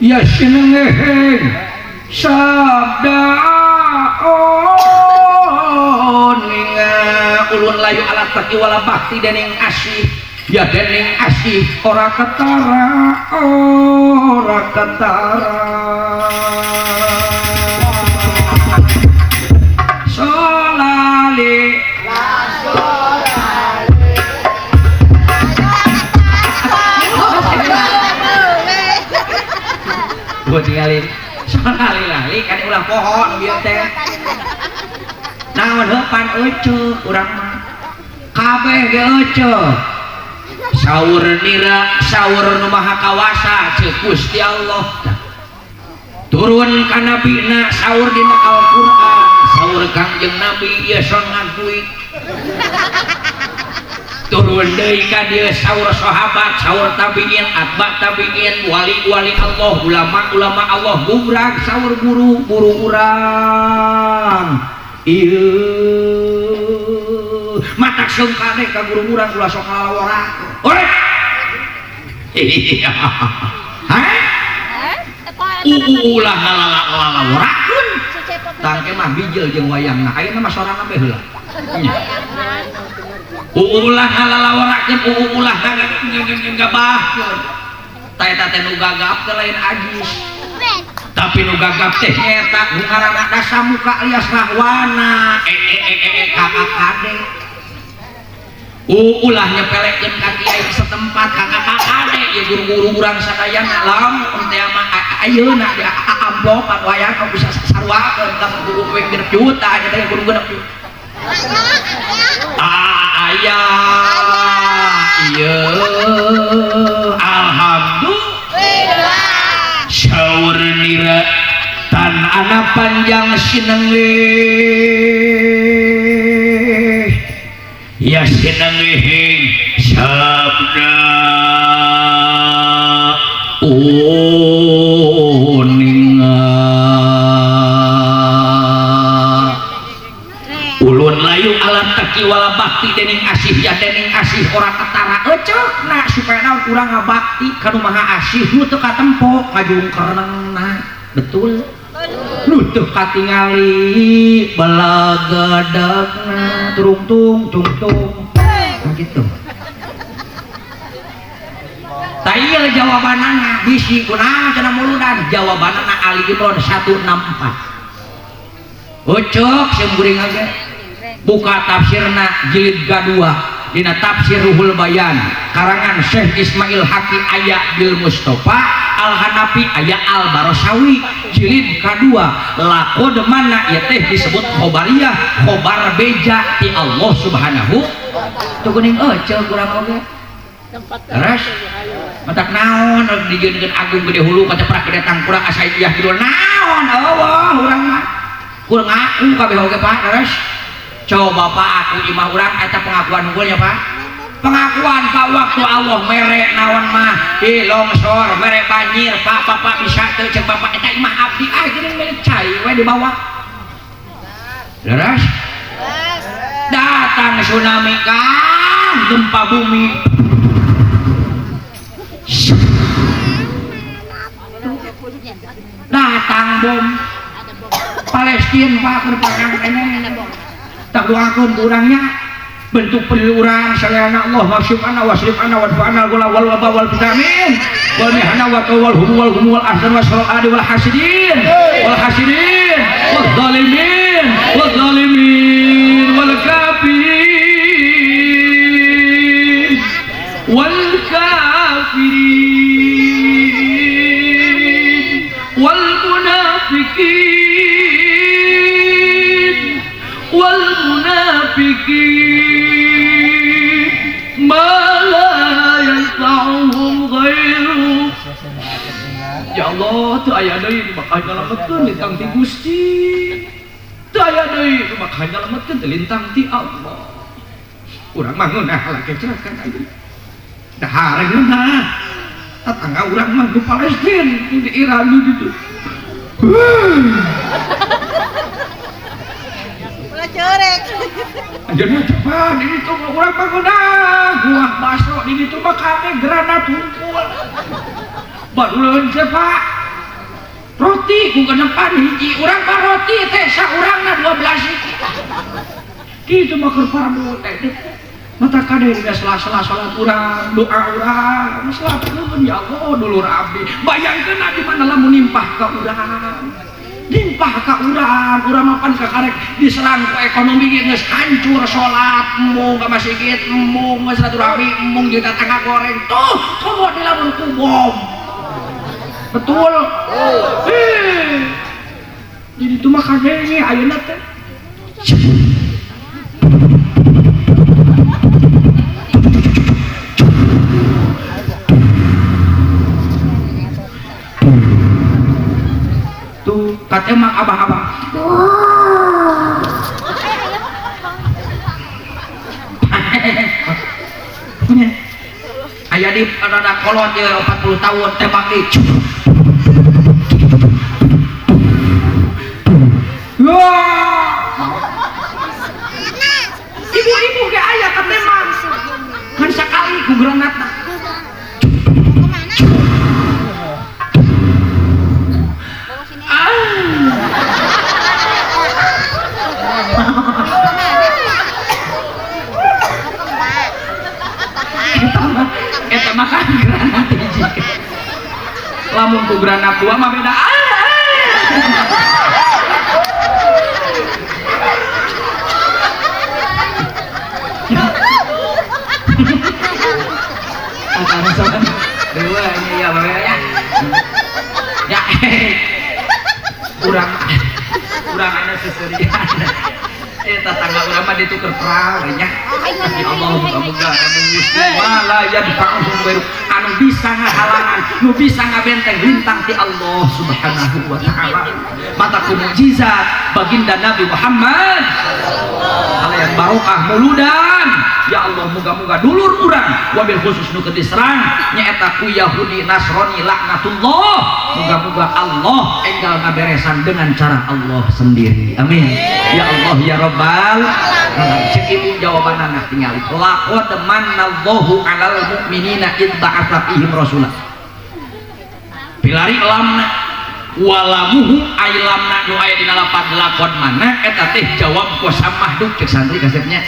ya sinengeh sabda ninga ulun layu alat taki wala bakti dening asih ya dening asih ora ketara ora ketara solali gua tinggalin lali-lali kan ulah poho nu bieu teh naon heupan euceu urang mah kabeh ge euceu saur nira saur nu maha kawasa ceuk Gusti Allah turun ka nabina saur dina Al-Qur'an saur Kangjeng Nabi ieu son ngakui turun deui ka dieu saur sahabat saur tabiin atba tabiin wali-wali Allah ulama-ulama Allah gubrag saur guru-guru urang ieu matak sungkane ka guru urang ulah sok ngalawora ore hah ulah ngalalaworakeun tangke mah bijil jeung wayangna ayeuna mah sorangan bae heula ulah ngalalaworakeun ulah ngagabahkeun ta eta teh nu gagap teh lain ajis tapi nu gagap teh eta nu ngaranna dasamuka alias rahwana KKKD ulah nyepelekeun ka kiai setempat KKKD ieu guru-guru urang sadayana lamun teh mah ayeuna di amplopan wayang bisa saruakeun ka guru we genep juta eta teh guru genep juta aya ieu alhamdulillah saur nira tan ana panjang sinengeh ya sinengeh sabda uninga ulun layu alat teki wala bakti dening asih ya dening asih ora ketara ecekna supaya naon urang ngabakti ka nu maha asih nu teu katempo ngajungkernna betul nu teu katingali belagadagna turung tung tung tung gitu tah ieu jawabanana bisi kunaon cenah muludan jawabanana Ali Imran 164 ucuk sim kuring ge buka tafsirna jilid kedua dina tafsir Ruhul Bayan karangan Syekh Ismail Haqi aya Bil Mustafa Al Hanafi aya Al Barosawi jilid kedua laqad mana ieu teh disebut khobariyah khobar beja ti Allah Subhanahu tuh geuning euceu kurang oge terus matak naon dijieunkeun agung gede hulu kateprak gede tangkurak asa iyah kidul naon eueuh urang mah kurang ngaku kabeh oge Pak terus coba Pak aku imah urang eta pengakuan unggulnya Pak pengakuan Pak waktu Allah mere naon mah di longsor mere banjir Pak bapak bisa teu ceuk bapak eta imah abdi ah geuning milik cai we dibawa leres datang tsunami kan gempa bumi datang bom Palestina Pak keur perang keneh. Tak doakeun ku urangnya bentuk peduli urang sadayana Allah maksudana wasrifana wadfa'ana wal wal waba wal vitamin wal mihna wa wal hum wal hum wal ahzan wasal adi wal hasidin wal hasidin wal zalimin wal zalimin wal kafirin wal kafirin wal munafiqin wal munafiqin ma la yanfa'uhum ghairu. Ya Allah, teu aya deui nu bakal nyalametkeun lintang ti Gusti. Teu aya deui nu bakal nyalametkeun teh lintang ti Allah. Urang mah ngeunah lagi cerakan ayeuna. Dahar ngeunah. Tetangga urang mah di Palestina, di Iran gitu. Cerek. Anjeunna cepat di ditu mah urang mah ngeunah. Buah baso di ditu mah kame granat hungkul. Baduleun teh Pak. Roti ku genepan hiji, urang mah roti teh saurangna 12 hiji. Kitu mah keur parbu teh. Mata kade geus sela-sela salat urang, doa urang, selakeun ya Allah dulur abdi. Bayangkeun di mana lamun nimpah ka urang. Nimpah ka urang, urang mapan kakarek diserang ku ekonomi ge geus hancur salat, embung ka masjid, embung geus silaturahmi, embung jeung tetangga goreng. Tuh, komo di lamun ku bom. Betul. Jadi itu mah kadenge ayeuna teh. Tuh katanya mah abah-abah. Punya. Aya di rada kolot ieu 40 tahun tembak di. Wah. Ibu-ibu ge aya katembak. Kan sakali ku granatna. Eta mah kan granat hiji. Lamun ku granat dua mah beda. Dewa ini ya ya. Ya. Urang urang anu seserian. Tetangga urang mah dituker perang nya. Ya Allah muga-muga anu Gusti wala yadfa'uhum ghairu anu bisa ngahalangan, nu bisa ngabenteng lintang ti Allah Subhanahu wa taala. Mata ku mukjizat baginda Nabi Muhammad kalian barokah muludan. Ya Allah muga-muga dulur urang wabil khusus nu keur diserang nyaeta ku Yahudi Nasrani laknatullah. Muga-muga Allah enggal ngaberesan dengan cara Allah sendiri. Amin. Ya Allah ya Rabbal alamin. Cek ibu jawabanana tingali. Laqad mannallahu 'alal mu'minina id ba'atsa fihim rasulah. Pilari lamna walamuhu ay lamna nu aya dina lapan laqad mana eta teh jawab kuasa mahduk cek santri kasepnya.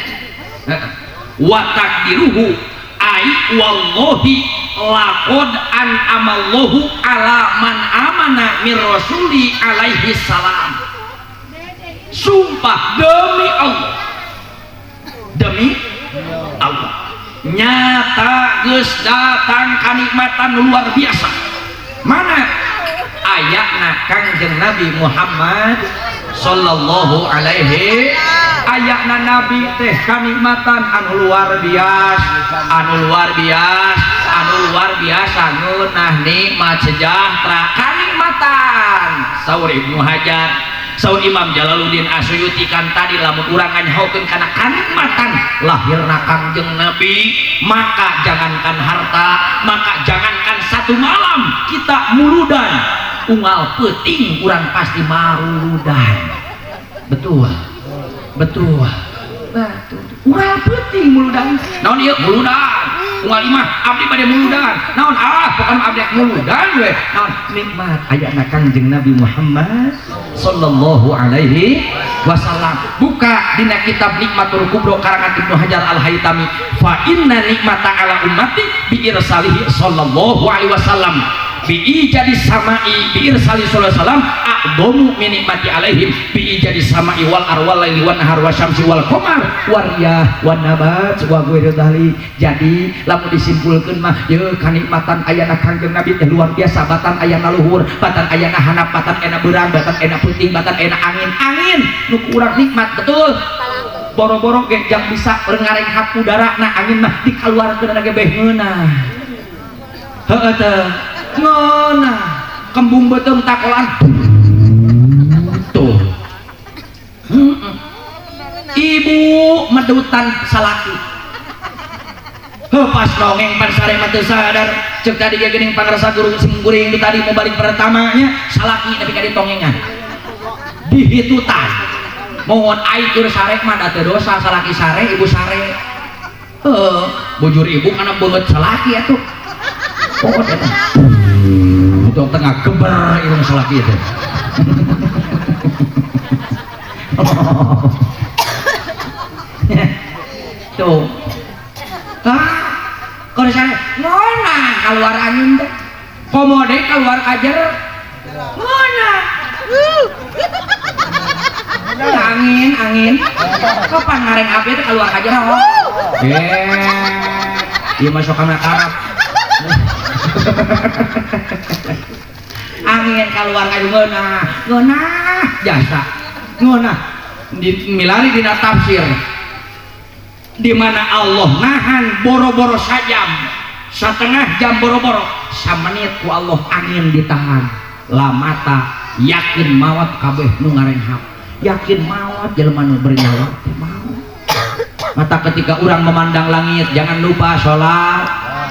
Wa takdiruhu ay wallahi laqad an'amallahu ala man amana mir rasuli alaihi salam. Sumpah demi Allah, demi Allah nyata geus datang kanikmatan luar biasa. Mana ayatna Kangjeng Nabi Muhammad sallallahu alaihi ayatna Nabi teh kanikmatan anu luar biasa, anu luar biasa, anu luar biasa ngeunah nikmat sejahtera kanikmatan. Saur Ibnu Hajar, saur Imam Jalaluddin Asyuyuti kan tadi lamun urang nganyahokeun kana kanikmatan lahirna Kangjeng Nabi, maka jangankan harta, maka jangankan satu malam kita muludan, unggal peuting urang pasti marudan. Betul. Betul. Betul. Unggal peuting muludan. Naon ieu muludan? Unggal imah abdi bade muludan. Naon ah pokona abdi muludan we. Naon nikmat ayana Kangjeng Nabi Muhammad sallallahu alaihi wasallam. Buka dina kitab Nikmatul Kubro karangan Ibnu Hajar Al-Haitami, fa inna nikmata ala ummati bi irsalihi sallallahu alaihi wasallam bi ijadi samai bi irsali sallallahu alaihi wasallam a'dhamu min nikmati alaihim bi ijadi samai wal arwal laili wan nahar wasyamsi wal qamar wariyah wan nabat wa ghairi dzalik. Jadi lamun disimpulkeun mah yeuh kanikmatan ayana Kangjeng Nabi teh luar biasa, batan ayana luhur, batan ayana handap, batan ayana beurang, batan ayana peuting, batan ayana angin. Angin nu ku urang nikmat betul. Boro-boro ge jang bisa ngarenghap udara na angin mah dikaluarkeun ge beh ngeunah. Heueuh teh ngeunah kembung beuteung takolan tuh. Ibu medutan salaki. Heuh pas dongeng pan sare mah teu sadar. Ceuk tadi ge geuning pangrasa guru sing kuring nu tadi mau balik pertamanya salaki nepi ka ditongengan. Dihitutan. Mohon ai keur sare mah da teu dosa salaki sare ibu sare. Heuh, bujur ibu kana beungeut salaki atuh. Pokok eta. Untuk tengah geber irung salaki itu. Tuh. Ah, kalau saya ngona keluar angin teh. Komo deui keluar kajer. Ngona. Angin, angin. Kapan ngareng api teh keluar kajer oh. Ieu masuk kana karap. Angin keluar kayu ngeunah, ngeunah jasa. Ngeunah milari dina tafsir. Di mana Allah nahan boro-boro sajam, setengah jam boro-boro, samenit ku Allah angin ditahan. Lamata yakin mawat kabeh nu ngarenghap. Yakin mawat jelema nu bernyawa teh maot. Mata ketika urang memandang langit jangan lupa sholat,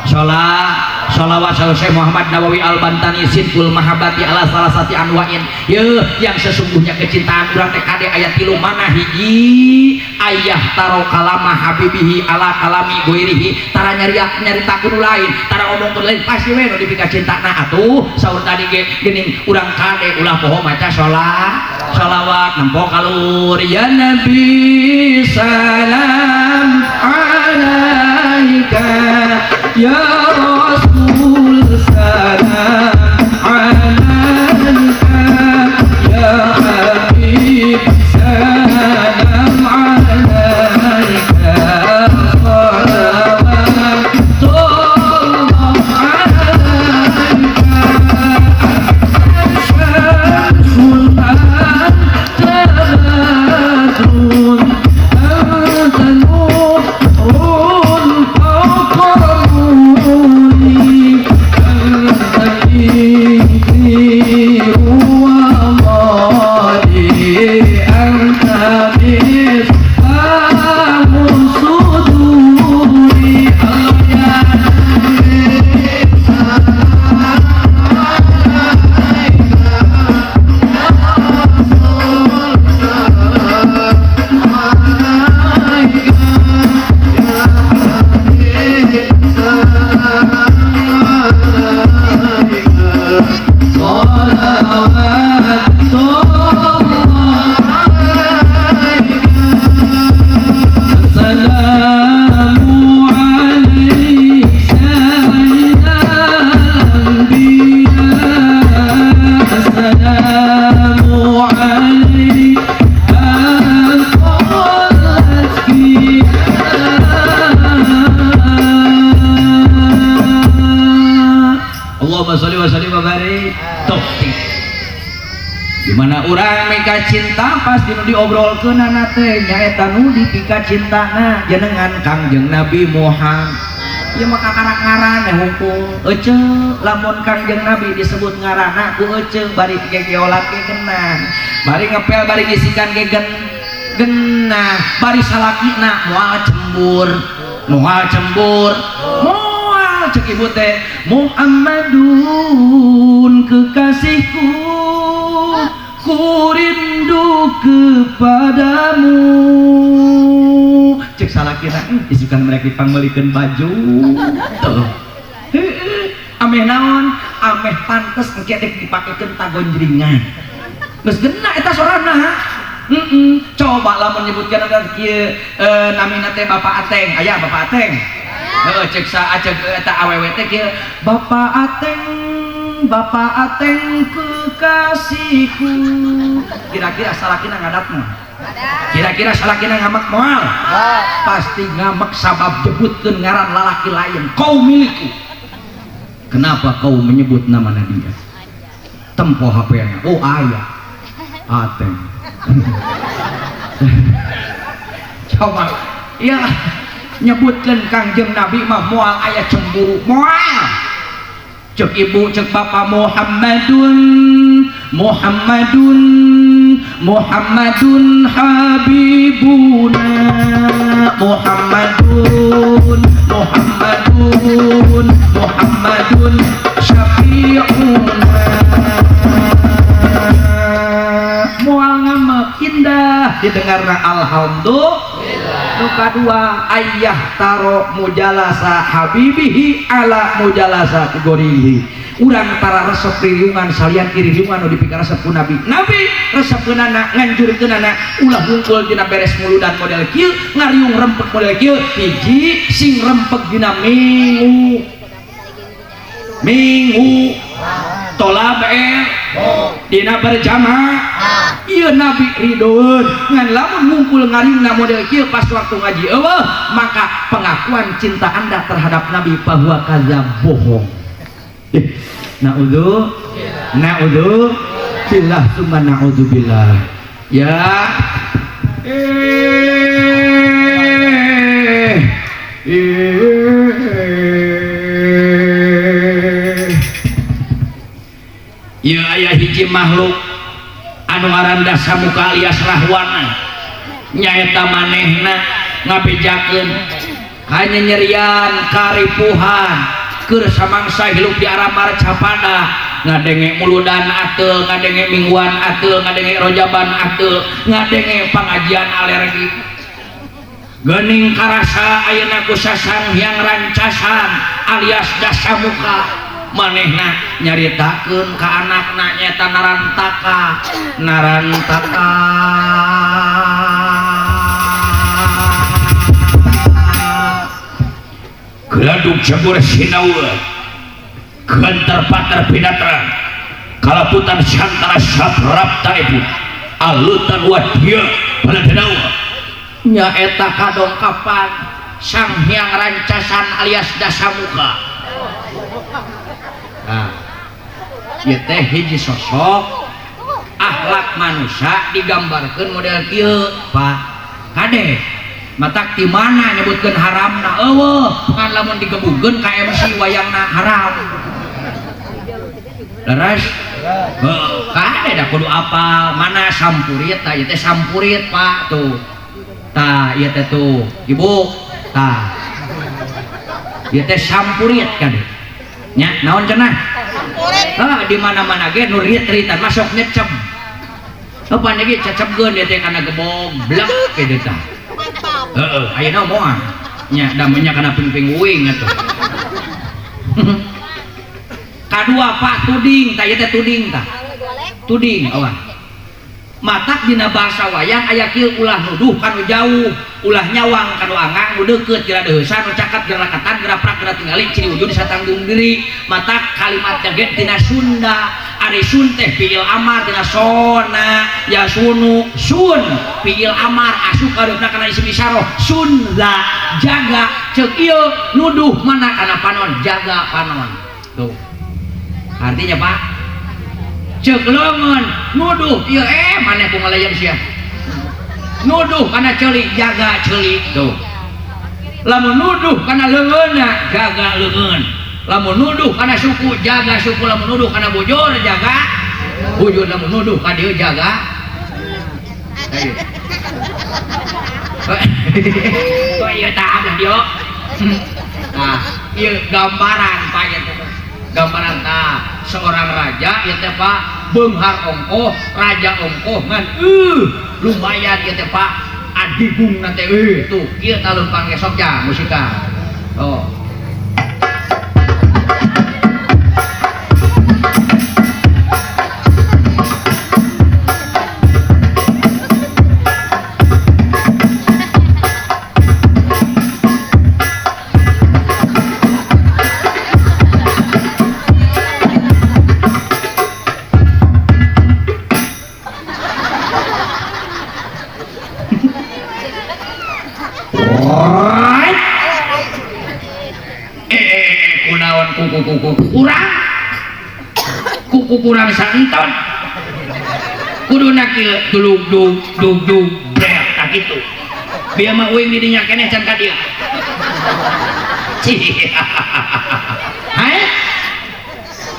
sholat, sholawat Syekh Muhammad Nawawi Al-Bantani Sidqul Mahabbati ala salasati anwa'in. Yeuh yang sesungguhnya kecintaan urang teh kade aya tilu mana hiji ayah taro kalama habibihi ala kalami goirihi, tara nyaritakeun nu lain, tara ngomongkeun lain pasti we nu dipika cintana atuh. Saur tadi ge geuning urang kade ulah poho maca sholat, sholawat nempo kalur ya Nabi salam alaika ya Rasul salam alaika ya Habib salam alaika salawatullah alaika syamsun anta badrun anta nurun fawqa nuri anta ikriru wa mali anta misbahu suduri. Allah Assalamu alaik sayyidal anbiya, assalamu alaik Allahumma sholli wa sallim wa barik. Tuh. Dimana urang mika cinta pasti nu diobrolkeunana teh nyaeta nu dipika cintana jenengan Kangjeng Nabi Muhammad. Ieu mah kakarak ngaran hungkul ece lamun Kangjeng Nabi disebut ngaranna ku ece bari gegeolat ge genah, bari ngepel bari ngisikan ge genah, bari salakina moal cembur, moal cembur, moal cek ibu teh Muhammadun kekasihku, ku rindu kepadamu. Cek salakina isukan mereka dipangmeulikeun baju tuh heueuh ameh naon ameh pantes engke dek dipakekeun tagonjringan geus geuna eta sorana. Coba lamun nyebutkeun ada kieu namina teh Bapak Ateng, aya Bapak Ateng. Heeh, cek sa cek eta awewe teh kieu, Bapak Ateng, Bapak Ateng kekasihku. Kira-kira salakina ngadatna? Kira-kira salakina ngamek moal? Pasti ngamek sabab jebutkeun ngaran lalaki lain, kau milikku. Kenapa kau menyebut nama Nadia? Tempo HP-na. Oh aya. Ateng. Coba ya nyebutkan Kangjeng Nabi mah moal aya cemburu moal. Cek ibu cek bapak Muhammadun Muhammadun Muhammadun habibuna Muhammadun Muhammadun Muhammadun syafi'una. Moal ngamek indah didengarna alhamdulillah. Nu kadua ayah taro mujalasa habibihi ala mujalasa gorihi. Urang tara resep ririungan salian ririungan nu dipikaresep ku Nabi. Nabi resepkeunana nganjurkeunana ulah hungkul dina beres muludan model kieu ngariung rempeg model kieu hiji sing rempeg dina minggu minggu tolab dina berjamaah ieu Nabi ridhoeun ngan lamun ngumpul ngariungna model kieu pas waktu ngaji eueuh maka pengakuan cinta Anda terhadap Nabi bahwa kadzab bohong. Na'udzu na'udzu billah summa na'udzu billah. Ya ya aya hiji makhluk anu ngaran Dasamuka alias Rahwana nyaeta manehna ngabejakeun kanyanyerian karipuhan keur samangsa hirup di Aramar Capada ngadenge muludan ateul ngadenge mingguan ateul ngadenge rojaban ateul ngadenge pangajian alergi geuning karasa ayeuna ku sasang hyang rancasan alias Dasamuka manehna nyaritakeun ka anakna nyaeta Narantaka Narantaka geladuk jabur sinawa gentar patar pinatra kalaputan santara saprapta ibu alutan wadya baladanawa nyaeta kadongkapan sang hyang rancasan alias Dasamuka. Nah, ieu teh hiji sosok akhlak manusia digambarkeun model kieu Pak kade matak di mana nyebutkeun haramna eueuh ngan lamun digebugeun ka MC wayangna haram leres heuh kade da kudu apal mana sampurit tah ieu teh sampurit Pak tuh tah ieu teh tuh ibu tah ieu teh sampurit kade nya naon cenah sampurit heuh di mana-mana ge nu rit-ritan masuk nyecep eupan ge cecepkeun ieu teh kana gebog blek kitu tah. Heeh, ayeuna moal nya damenya kana pingping uing atuh. Kadua Pak tuding tah ieu teh tuding tah. Tuding awan. Matak dina bahasa wayang aya kieu ulah nuduh kanu jauh, ulah nyawang kanu angang nu deukeut geura deuheusan nu caket geura ketan geura prak geura tingali ciri wujud satanggung diri. Matak kalimat ge tina Sunda. Ari sun teh fiil amar tina sona ya sunu sun fiil amar asup kareupna kana isim isyarah sunza jaga ceuk ieu nuduh mana kana panon jaga panon tuh artinya Pak ceuk leungeun nuduh ieu maneh ku ngalayan sia nuduh kana ceuli jaga ceuli tuh lamun nuduh kana leungeunna jaga leungeun lamun nuduh kana suku jaga suku lamun nuduh kana bujur jaga bujur lamun nuduh ka dieu jaga ayo kok ieu tah abah dieu nah ieu gambaran Pak ieu teh gambaran tah seorang raja ieu teh Pak beunghar ongkoh raja ongkoh ngan lumayan ieu teh Pak Adigung na teh tuh kieu tah leumpang ge sok ja musika. Oh. Kuku kurang santon kuduna kieu dulug dug dug dug brek tah kitu bieu mah uing di dinya keneh can ka dieu hae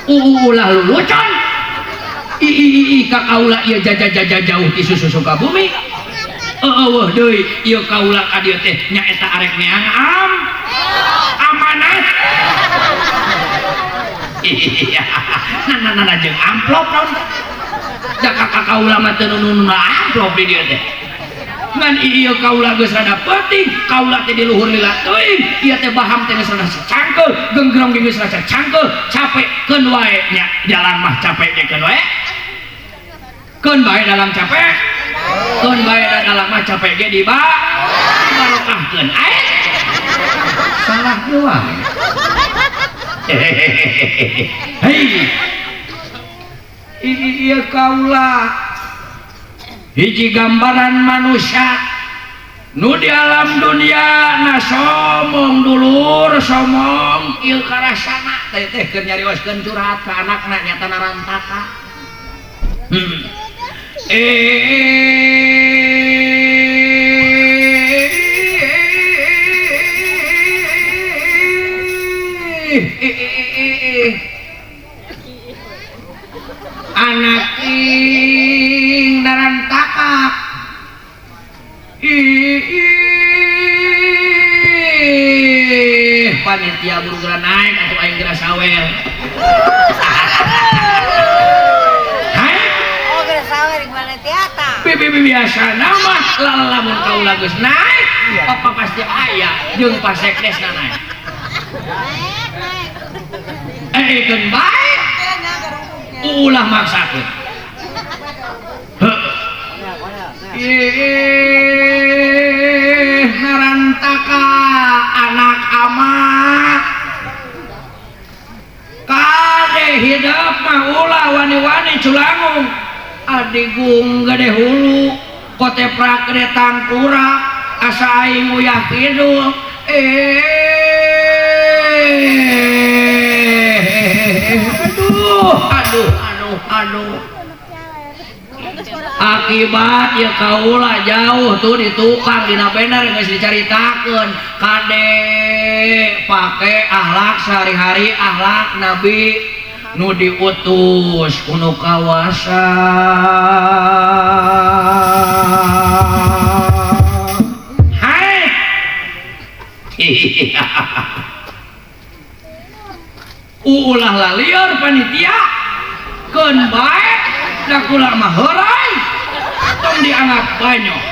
ulah lulucon i i i ka kaula ieu jaja jauh ti susu Sukabumi eueuh deui ieu kaula ka dieu teh nyaeta arek neang am amanat. Nah, jeung amplop naon da kakak kaula mah teu nununa amplop di dieu teh ngan ieu kaula geus rada penting kaula teh di luhur lila teuing ieu teh baham teh geus rada sacangkeul genggerong ge geus rada sacangkeul capek keun wae nya jalan mah capek ge keun wae keun bae dalam capek keun bae dalam mah capek ge di barokahkeun ae salah wae. Hei, iya kaula hiji gambaran manusia nu di alam dunia na somong dulur somong ieu karasana teh teh keur nyarioskeun curhat ka anakna nyata narantaka. Anak ing narantaka panitia buru geura naik atuh aing geura sawer. Hai oh geura sawer di panitia tah bibi biasana mah lamun kaula geus naik papa pasti aya jeung pasekdesna naik. Keun bae ulah maksakeun. Narantaka anak amak kade hidup mah ulah wani-wani culangung adigung gede hulu koteprak gede tangkurak asa aing uyah kidul. Aduh akibat ya kaula jauh tuh di tukang dina bener geus dicaritakeun kade pake akhlak sehari-hari akhlak nabi nu diutus kuno kawasa. Hai ulah lalieur panitia keun bae da kula mah heuray tong dianggap banyak.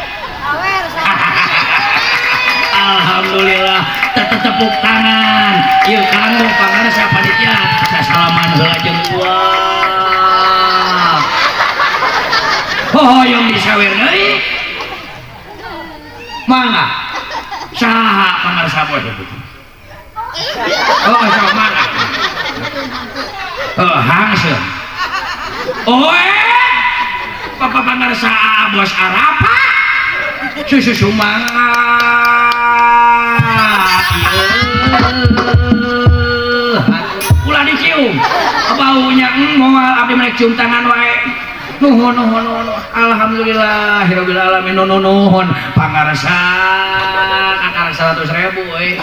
Alhamdulillah tetep tepuk tangan ieu kanggo pangarsa panitia sasalaman heula jeung uang hohoyong disawer deui mangga saha pangarsa bos. Oh sok mangga hangseun. Oh papa pangarsa bos Arapa susu sumangat ulah dicium baunya moal abdi mah cium tangan wae nuhun nuhun nuhun alhamdulillah rabbil alamin nuhun pangarsa kakara 100.000 euy.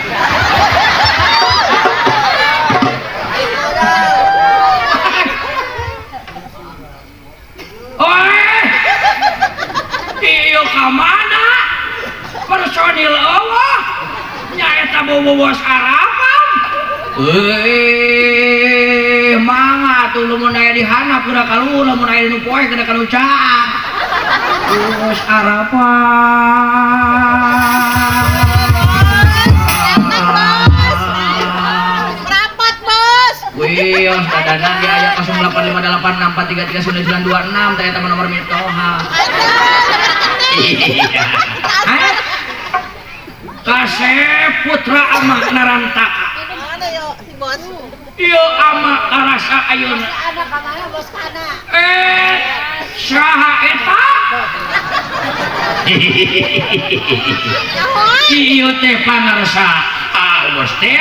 Ieu ka mana personil eueuh nyaeta bobos Arafam mangga atuh lamun aya di handap kuda kaluhur lamun aya nu poek kuda kalu caang. Us Arafah. Rapat, Bos. Wih, dadanan di aya 085864339926 teh eta mah nomor mitoha. Iya. Kasep putra ama narantaka. Mana yo si Bos? Ieu ama karasa ayeuna. Ada ka mana Bos kana? Saha eta? Ieu teh pangarsa bos teh.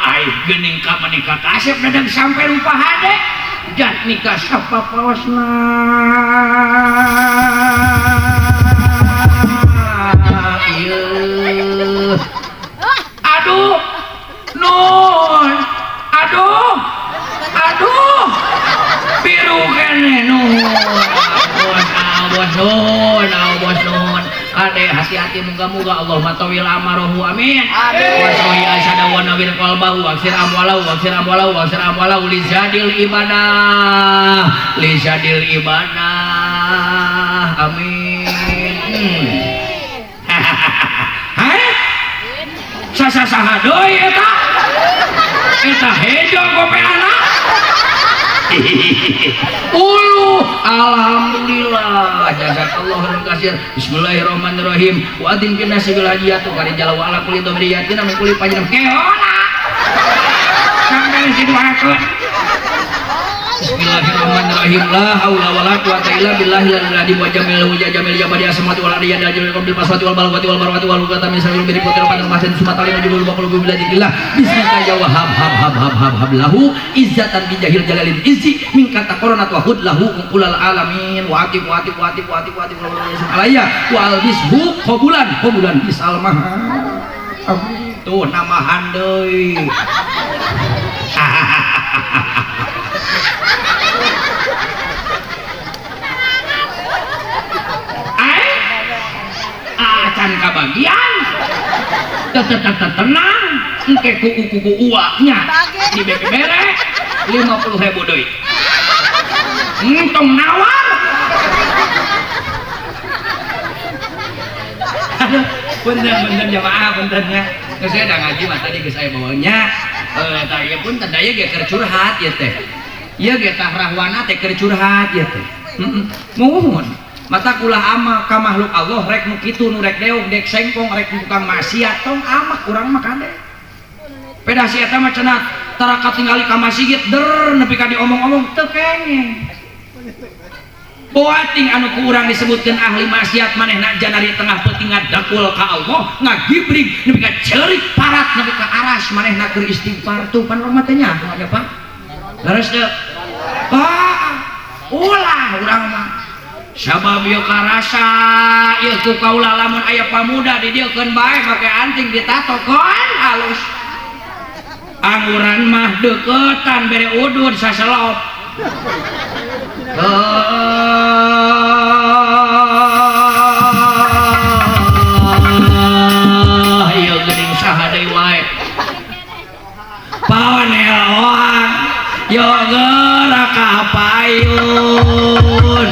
Ai geuning ka menikah kasep dadang sampai rupa hade. Jat nikah sapapaosna. Ieu. Aduh. Nun. Aduh. Aduh. Biru kene nuhun. Bos nuhun, bos nuhun. Kade hati-hati muga-muga Allahumma tawil amarahu amin. Wa sohi asada wa nawir qalbahu wa aksir amwalahu wa aksir amwalahu wa aksir amwalahu li zadil ibadah. Li zadil ibadah. Amin. Hai? Sasasaha deui eta? Eta hejo gopeana. Ulu alhamdulillah jazakallahu khairan katsir. Bismillahirrahmanirrahim. Wa adin bin nasi bil hajiyatu karijala wa ala kulli dhamriyatin min kulli fajrin keola. Sampai siduakeun. Bismillahirrahmanirrahim. La haula wala quwata illa billahil aliyil wa jamil wa jamil jabari asmati wal ariyad ajrul qabil paswati wal balwati wal barwati wal lugata min sabil bi qadri qadri mahsin sumatali majul wa qulubi billah bismika ya wahab hab hab hab hab hab lahu izzatan bi jahil jalalil izzi min kata qoranat wa hud lahu qulal alamin wa atib wa atib wa atib wa atib wa atib alayya wa albishu qabulan qabulan bisalmah. Tuh namahan deui. Acan kabagian tenang engke kuku-kuku uaknya di bere 50.000 deui entong nawar. Aduh, punten-punten jamaah puntennya geus saya da ngaji mah tadi geus aya bawanya tah ieu punten da ieu ge keur curhat ieu teh ieu ge tah rahwana teh keur curhat ieu teh muhun mata kulah ama ka makhluk Allah rek nu kitu nu rek deog dek sengkong rek tukang maksiat tong amak urang mah kade pedah si eta mah cenah tara katingali ka masigit der nepi ka diomong-omong teu kenging boating anu ku urang disebutkeun ahli maksiat manehna janari tengah peuting ngadakul ka Allah ngagibrig nepi ka ceurik parat nepi ka aras manehna keur istighfar tuh pan urang mah teh nyaho nya Pak leres teu Pak ulah urang mah sabab ieu karasa ieu ku kaula lamun aya pamuda di dieu keun bae make anting ditatokon halus angguran mah deukeutan bere udud saselop ieu geuning saha deui wae paneloan yo geura ka payun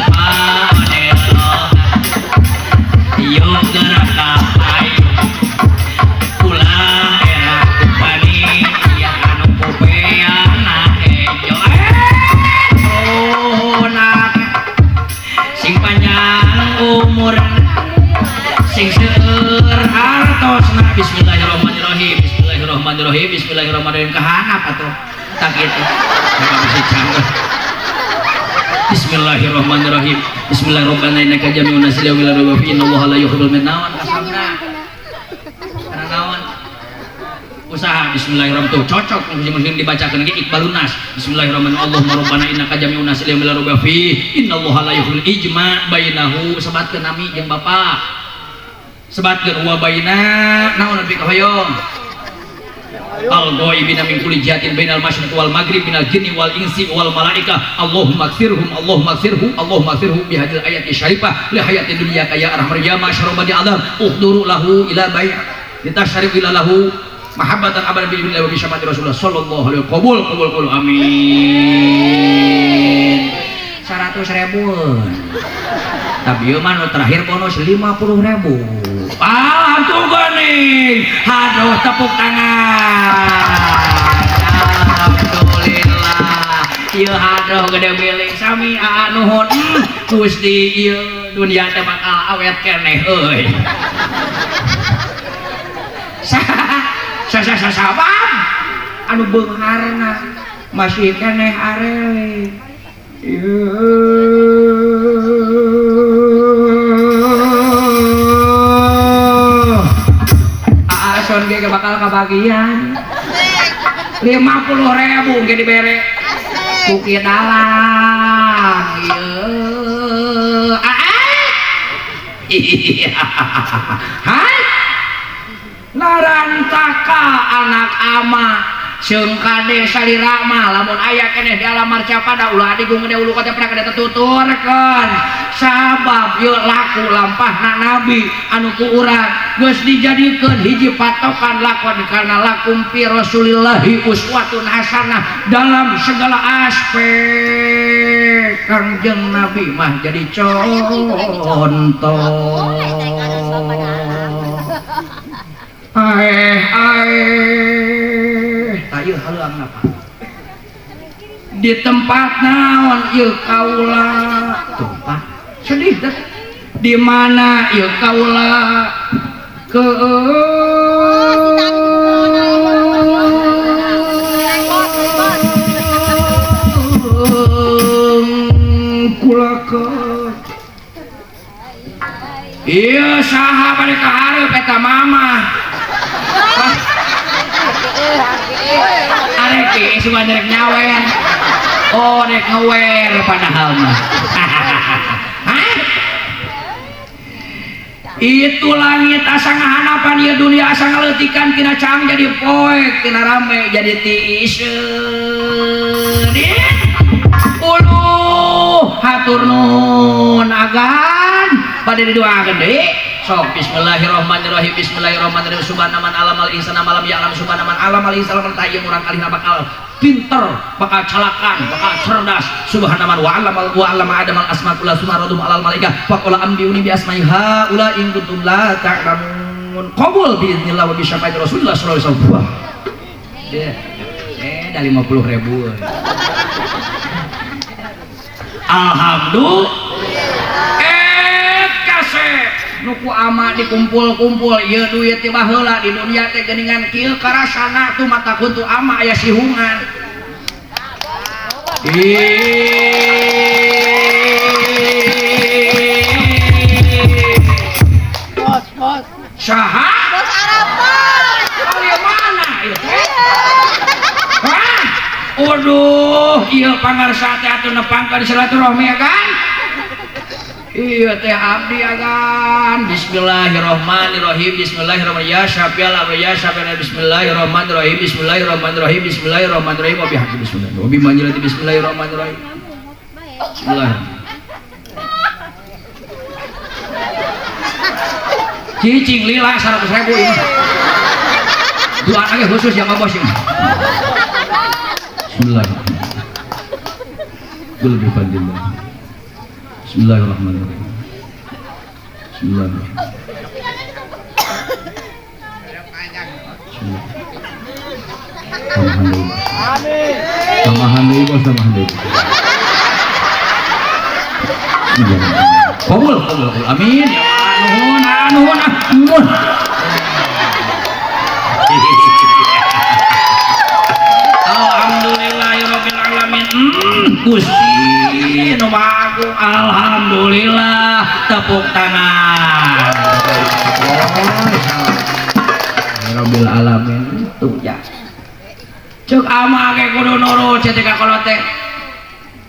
Bismillahirrahmanirrahim. Bismillahirrahmanirrahim. Bismillahirrahmanirrahim. Kahanap atuh. Tak kitu. Bismillahirrahmanirrahim. Bismillahirrahmanirrahim. Innaka jami'un nasi la ilaha illa innallaha la yuhibbul munawan. Kasamna. Karena naon? Usaha bismillahirrahmanirrahim tuh cocok muslim dibacakeun ge iqbalun nas. Bismillahirrahmanirrahim. Allahumma rabbana innaka jami'un nasi la ilaha illa innallaha la yuhibbul ijma' bainahu sebatkeun nami jeung bapak. Sebatkeun wa baina naon nepi ka hoyong al ghaibina min kulli jihatin bainal masyriq wal maghrib minal jinni wal insi wal malaikah Allahumma ighfirhum Allahumma ighfirhu Allahumma ighfirhu bi hadhil ayati syarifah li hayati dunya ya arhamar ya masyarakat bani adam uhduru lahu ila bai' litasyarif ila lahu mahabbatan abadan bi idznillah wa bi syafaati Rasulullah sallallahu alaihi qabul qabul qabul amin. 100 ribuan. Tapi ieu mah nu terakhir bonus 50.000. Ah, tuh geuning. Aduh, tepuk tangan. Alhamdulillah. Ieu aduh gede milik sami aa nuhun. Gusti ieu dunia teh bakal awet keneh euy. Sabab anu beungharna masih keneh arele. Aason ge bakal kabagian 50.000 ge dibere ku ki dalang. Ieu aa. Narantaka anak ama seung kade salira mah lamun aya keneh di alam marcapada ulah adigung gede ulu kota pernah kade tetuturkeun sabab ieu laku lampahna nabi anu ku urang geus dijadikeun hiji patokan lakon karena lakum fi rasulillahi uswatun hasanah dalam segala aspek. Kangjeng Nabi mah jadi contoh. Aeh aeh tah ieu haleuang napa di tempat naon ieu kaula tuh Pak sedih teh di mana ieu kaula kulakeun ieu saha bade ka hareup eta mama. Arek ge sugan rek nyawer. Oh rek ngewer padahal mah. Hah? Itu langit asa ngahanapan ieu dunia asa ngaleutikan tina caang jadi poek tina rame jadi tiiseun. Uluh hatur nuhun agan bade didoakeun deui. Sok bismillahirrahmanirrahim bismillahirrahmanirrahim subhanaman alamal insana malam ya'lam subhanaman alamal insana man ta'yim urang alihna bakal pinter bakal calakan bakal cerdas subhanaman wa alamal wa alama adamal asmaul summa radum alal malaika faqala ambiuni bi asma'i haula in kuntum la ta'lamun qabul bi idznillah wa bi syafaati rasulillah sallallahu alaihi wasallam. Da 50.000. Alhamdulillah. Kasep nuku ama dikumpul-kumpul ieu duit ti baheula di dunia teh geuningan kieu karasana tuh mata kuntu ama aya sihungan. Bos, bos. Saha? Bos Arafat. Kali mana ieu teh? Hah? Waduh, ieu pangarsa teh atuh nepangkeun silaturahmi ya kan? Iya teh abdi agan. Bismillahirrahmanirrahim. Bismillahirrahmanirrahim. Ya syafi'al amri ya syafi'al bismillahirrahmanirrahim. Bismillahirrahmanirrahim. Bismillahirrahmanirrahim. Wa bihamdi bismillah. Wa bi manjilati bismillahirrahmanirrahim. Bismillah. Cicing lila 100.000 ini. Dua lagi khusus yang bos ini. Bismillahirrahmanirrahim. Lebih fadillah. Bismillahirrahmanirrahim. Bismillahirrahmanirrahim. Bismillah. Amin. Tambahan deui bos, tambahan deui. Qabul, qabul, qabul. Amin. Ya nuhun, nuhun, nuhun. Alhamdulillahirabbil alamin. Gusti nu Maha Agung, alhamdulillah, tepuk tangan. Rabbil alamin tuh ya. Cek ama ge kudu nurut cek ka kolot teh.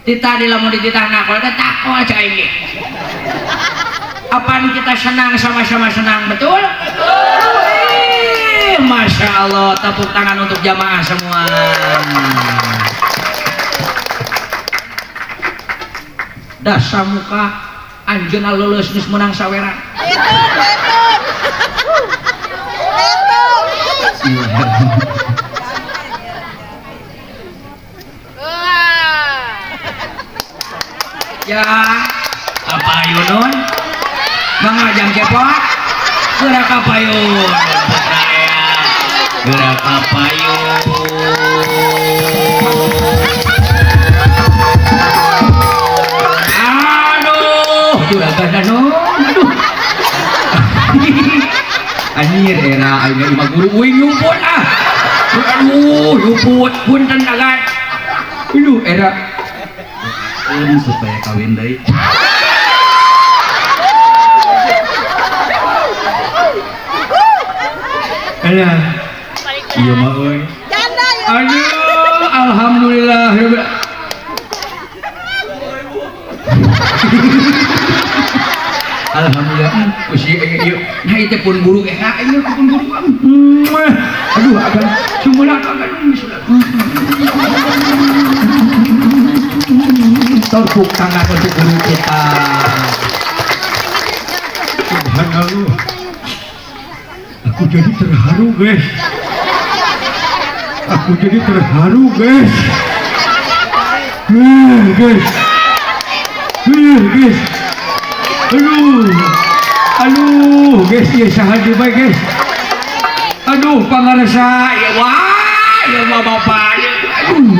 Titah di lamun dititahna kolot teh takol cek aing ge. Apaan kita senang sama-sama senang, betul? Betul. Masya Allah, tepuk tangan untuk jamaah semua. Dasar muka anjeunna leuleus geus meunang sawera. Ya apa yunun mangajang cepot gerak apa yun putra eyang gerak apa yun. Aduh juragan anu aduh anjir era aing imah guru uing nyumput ah aduh nyumput punten agan aduh era supaya kawin deui. Alah ieu mah euy aduh alhamdulillah alhamdulillah usia ieu nah ieu teh pun guru enak ieu pun guru aduh agan sumulak agan tepuk tangan untuk guru kita. Subhanallah, aku jadi terharu guys, aku jadi terharu guys, guys, guys, aduh, aduh guys, ya sahaja baik guys, aduh pangarsa, ya wah, ya bapak, aduh.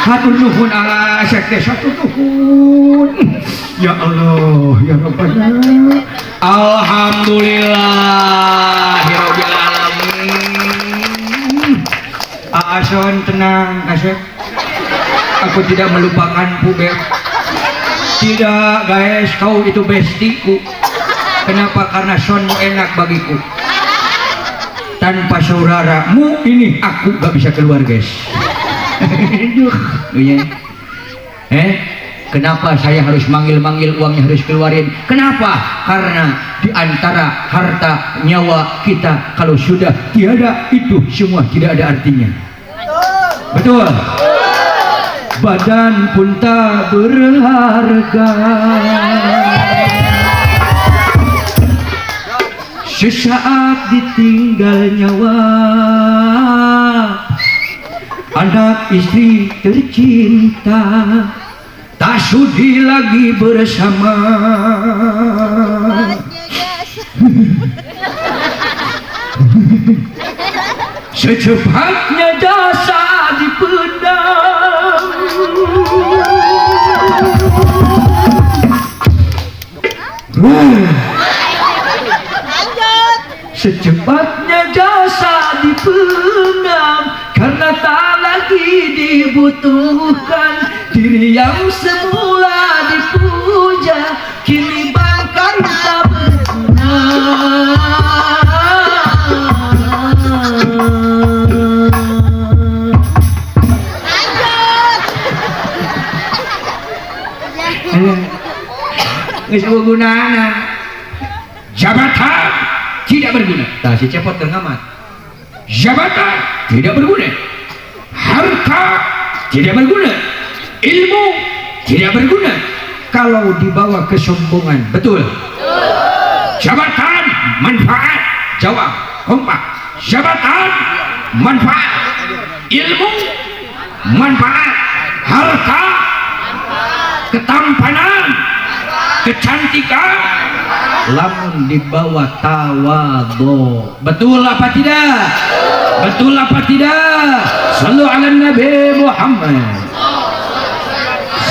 Hatur nuhun ala sekte hatur nuhun. Ya Allah ya Rabbana. Alhamdulillahirabbil alamin. Aason tenang Asep. Aku tidak melupakanmu Beb. Tidak guys, kau itu bestiku. Kenapa? Karena sonmu enak bagiku. Tanpa saudaramu ini aku gak bisa keluar guys. Kenapa saya harus manggil-manggil uangnya harus keluarin? Kenapa? Karena di antara harta nyawa kita kalau sudah tiada itu semua tidak ada artinya. Betul. Badan pun tak berharga. Sesaat ditinggal nyawa, anak istri tercinta tak sudi lagi bersama. Secepatnya jasa dipendam. Secepatnya jasa dipendam karena tak lagi dibutuhkan. Diri yang semula dipuja kini bangkai tak berguna. Geus gunana. Jabatan tidak berguna. Tah si cepot keur ngamat. Jabatan tidak berguna. Harta tidak berguna. Ilmu tidak berguna kalau dibawa kesombongan. Betul. Jabatan manfaat. Jawab kompak. Jabatan manfaat. Ilmu manfaat. Harta, ketampanan, kecantikan, lamun dibawa tawadhu. Betul apa tidak? Betul apa tidak? Sallu ala Nabi Muhammad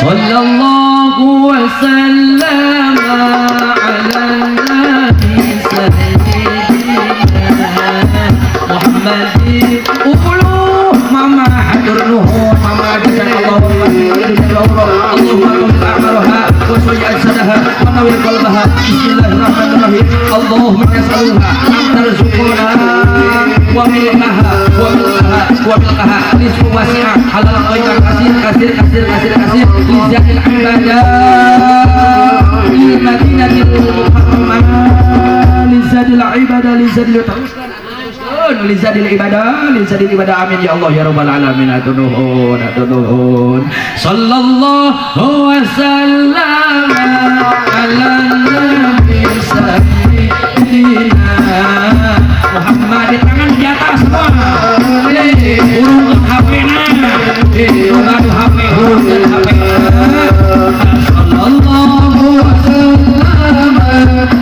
sallallahu wasallam ala nabi sayyidina Muhammadin. Uluh mama hatur nuhun mama jazakallahu Allahumma wa sajadaha wa nawwir qalbaha. Bismillahirrahmanirrahim. Allahumma nas'aluha tarzuquna wa milkaha wa milkaha wa milkaha rizqan wasi'a halal thayyiban kasir kasir kasir kasir kasir lizatil ibadah lil madinatil mukarramah lizatil ibadah lizatil teruskan teruskan. Nuhun lizadil ibadah, lizadil ibadah, amin ya Allah ya rabbal alamin. Atur nuhun, atur nuhun. Sallallahu wasallam ala nabi sayyidina Muhammad. Di tangan di atas semua. Hurung HP na. Hurung HP, hurung HP. Sallallahu wasallam.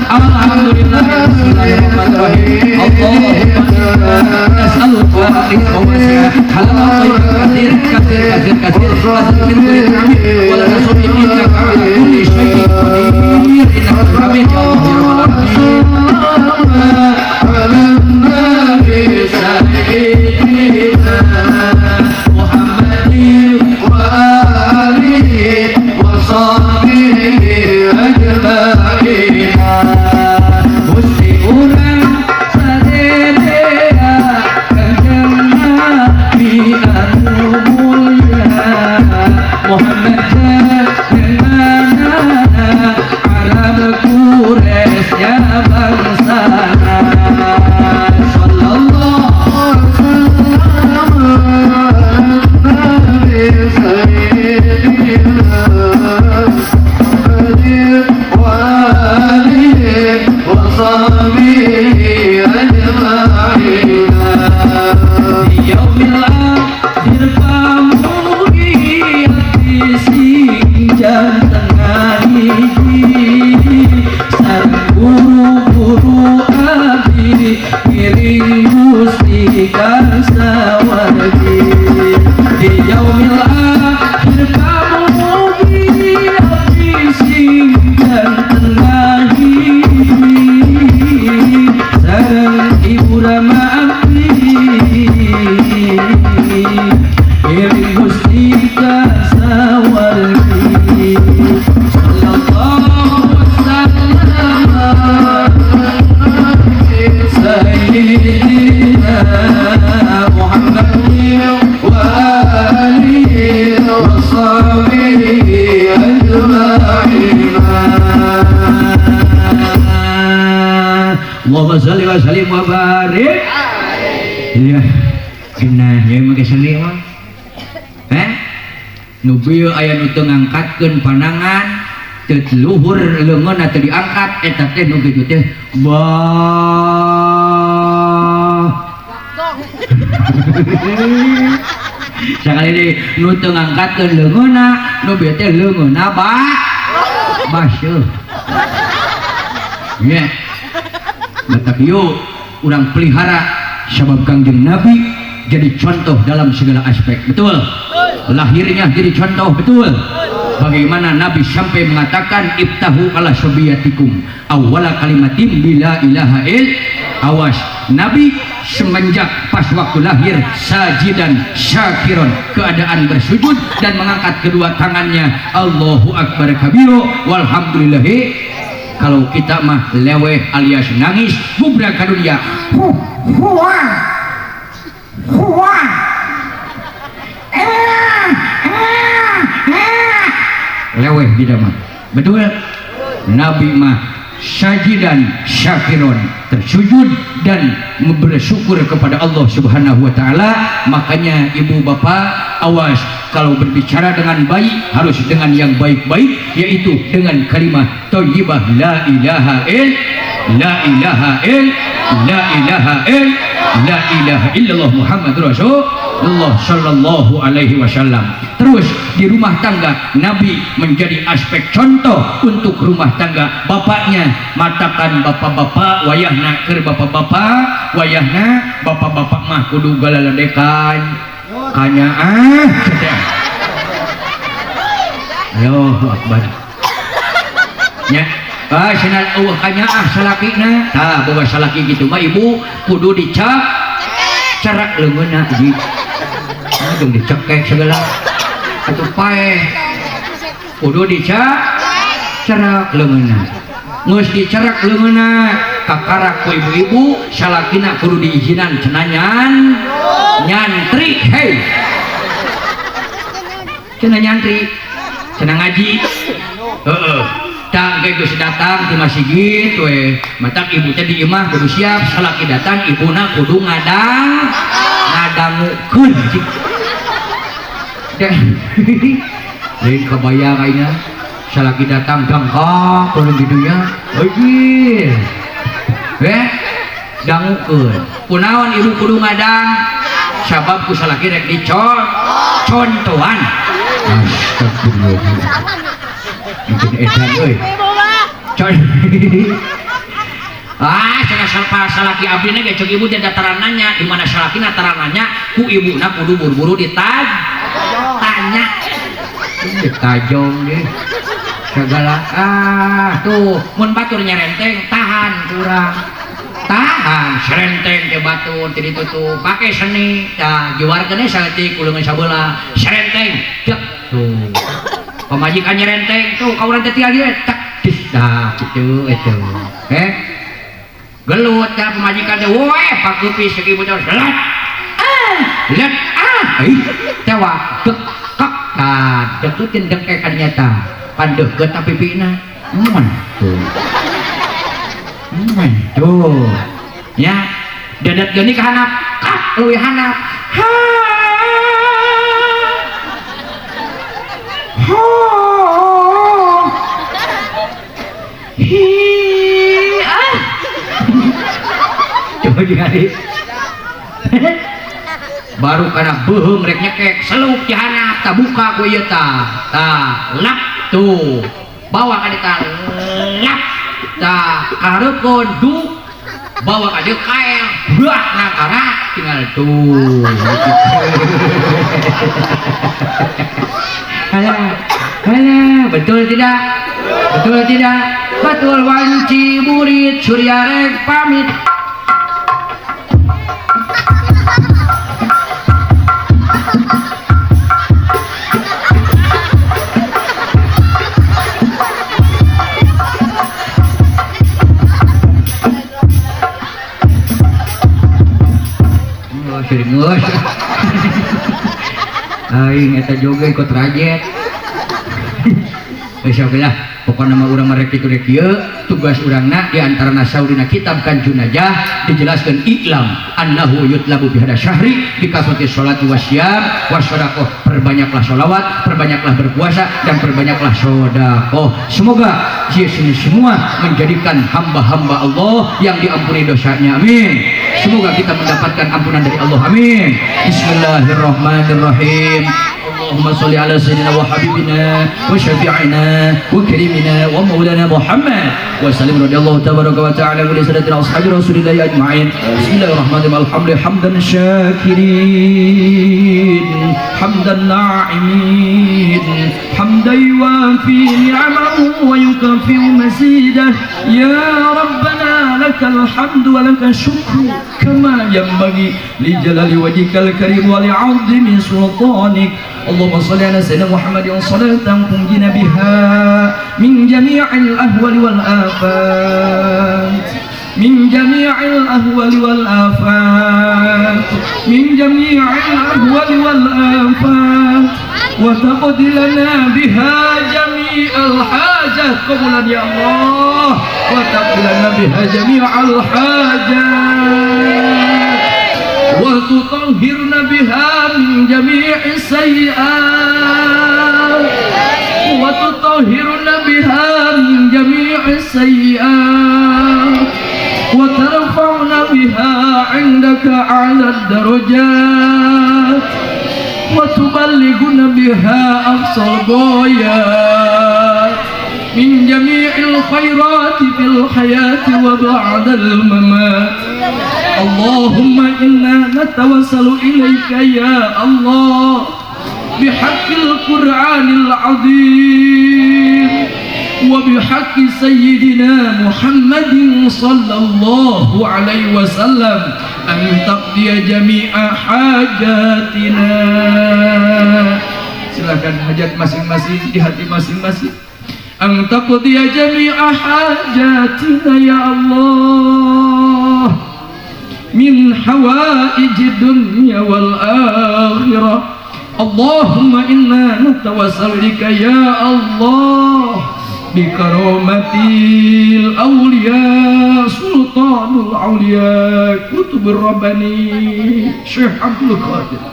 Alhamdulillah. Bismillahirrahmanirrahim. Allahumma nas'aluka rizqan wasi'an halalan katsir katsir katsir katsir katsir min kulli ta'amin wa la nasbi innaka ala kulli syai'in qadir innaka amin ya Allah ya rabbal alamin. Ala nabi sayyidina Muhammadin wa alihi wa sahbihi ajma'in. Gusti urang sadaya, Kanjeng Nabi anu mulia Muhammad, jenenganana Arab Quraisy ya bangsana. Sallallahu Nabi sayyidina Muhammadin wa alihi wa sahbihi ajma'in. Yaumil akhir pamugi abdi sing tengah hiji sareng guru-guru abdi ngiring Gusti ka sawargi. Di yaumil akhir pamugi abdi sing tengah hiji sareng ibu rama abdi ngiring Gusti ka sawargi. Sallallahu wasallam sayyidina Muhammad wa alihi wa sahbihi ajma'in. Allahumma sholli wa sallim wa barik. Iya. Genah ya make seni mah. Heh? Nu bieu aya nu teu ngangkatkeun panangan, teu luhur leungeunna teu diangkat eta teh nu kitu teh bah. Sakali deui nu teu ngangkatkeun leungeunna, nu bieu teh leungeunna ba baseuh. Nya. Matak yuk urang pelihara sabab Kangjeng Nabi jadi contoh dalam segala aspek. Betul? Lahirnya jadi contoh, betul? Bagaimana Nabi sampai mengatakan ibtahu ala sobiyatikum awwala kalimatin bila ilaha il. Awas, Nabi semenjak pas waktu lahir sajidan syakiron, keadaan bersujud dan mengangkat kedua tangannya, Allahu akbar kabiro walhamdulillahi. Kalau kita mah leweh alias nangis gubrak ka dunia. Leweh tidak mah. Betul? Nabi mah sajidan syakiron, tersujud dan bersyukur kepada Allah Subhanahu wa taala. Makanya ibu bapak awas kalau berbicara dengan baik harus dengan yang baik-baik, yaitu dengan kalimat thayyibah la ilaha il la ilaha il la ilaha il la ilaha illallah Muhammadur Rasulullah sallallahu alaihi wasallam. Terus di rumah tangga Nabi menjadi aspek contoh untuk rumah tangga. Bapaknya matakan bapak-bapak wayahna keur bapak-bapak wayahna bapak-bapak mah kudu galaledekan kanyaah. Allahu akbar. Nya ah cenah eueuh kanyaah salakina. Tah boga salaki kitu mah ibu kudu dicak cerak leungeunna ji. Aduh dicekek segala atuh paeh. Kudu dicak cerak leungeunna. Geus dicerak leungeunna kakarak ku ibu-ibu salakina kudu diizinan cenah nyantri. Hei cenah nyantri cenah ngaji. Heeh. Tang ge geus datang di masjid we. Matak ibu teh di imah kudu siap salaki datang ibuna kudu ngadang ngadangukeun. Teh. Lain kabayang ayeuna salaki datang dangkak kudu kitu nya. Euy. Eh, dangukeun. Kunaon ibu kudu ngadang? Sabab ku salaki rek dicon contohan. Astagfirullah. Mungkin edan euy. Con. Ah, cenah salaki abdi ge cek ibu teh dataran nanya, di mana salakina taran nanya, ku ibuna kudu buru-buru ditag tanya. Ditajong deh. Segala ah tuh mun batur nyerenteng tahan kurang. Tahan serenteng ke batur teu ditutup pake seni tah juarkeun saeutik uleungeun sabelah serenteng cek tuh. Pamajikan nyerenteng tuh ka urang teh tial dieu tek dis dah kitu eta. Gelut tah pamajikan teh woe pakeupi segi ibu teh let ah let ah ih tewa dek kak tah deukeutkeun dengkek ka dinya tah pan deukeut ta pipina mun tuh mun tuh nya dadat geuning ka handap kak leuwih handap ha ho hi ah coba digali baru kana beuheung rek nyekek seluk di handap tah buka ku ieu tah tah lap tuh bawa ka dieu tah lap tah kahareupeun du bawa ka dieu kael buah nangkara tinggal tuh. Alah, alah, betul tidak? Betul tidak? Betul wanci murid surya rek pamit. Oh, serius. Aing eta juga ikut rajet. Geus oke lah, pokona mah urang marek kitu rek ieu, tugas urangna di antarana saurina kitab Kanjunajah dijelaskeun iklam annahu yutlabu bihada syahri bikasrati sholati wasyam wasyadaqah, perbanyaklah sholawat, perbanyaklah berpuasa dan perbanyaklah sedekah. Semoga sini semua menjadikan hamba-hamba Allah yang diampuni dosanya. Amin. Semoga kita mendapatkan ampunan dari Allah. Amin. Bismillahirrahmanirrahim. Allahumma sholli ala sayyidina wa habibina wa syafi'ina wa karimina wa maulana Muhammad wa sallim radhiyallahu tabaraka wa ta'ala wa li sayyidina ashabi rasulillah ajma'in. Bismillahirrahmanirrahim. Alhamdulillah hamdan syakirin hamdan na'imin hamdan yuwafi ni'amahu wa yukafi'u mazidah. Ya Rabbana lakal hamdu wa lakal syukru kama yanbaghi li jalali wajhikal karim wa li'azimi sultanik. Allahumma shalli ala sayyidina Muhammadin salatan tunjina biha min jami'il ahwali wal afat, min jami'il ahwali wal afat, min jami'il ahwali wal afat, wa taqdi lana biha jami'al hajat. Qabulan ya Allah, wa taqdi lana biha jami'al hajat wa tutahhirna biha min jami'is sayyi'at wa tutahhirna biha min jami'is sayyi'at wa tarfa'na biha 'indaka 'ala ad-darajat wa tuballighuna biha aqsal ghayat min jami'il khairati fil hayati wa ba'dal mamat. Allahumma inna natawassalu ilaika ya Allah bihaqqil Qur'anil azim wa bihaqqi sayyidina Muhammadin sallallahu alaihi wasallam an taqdiya jami'a hajatina. Silakan hajat masing-masing di hati masing-masing. An taqdiya jami'a hajatina ya Allah min hawaij dunya wal akhirah. Allahumma inna natawassalu bika ya Allah Bikaromatil awliya sultanul awliya kutubur rabbani Syekh Abdul Qadir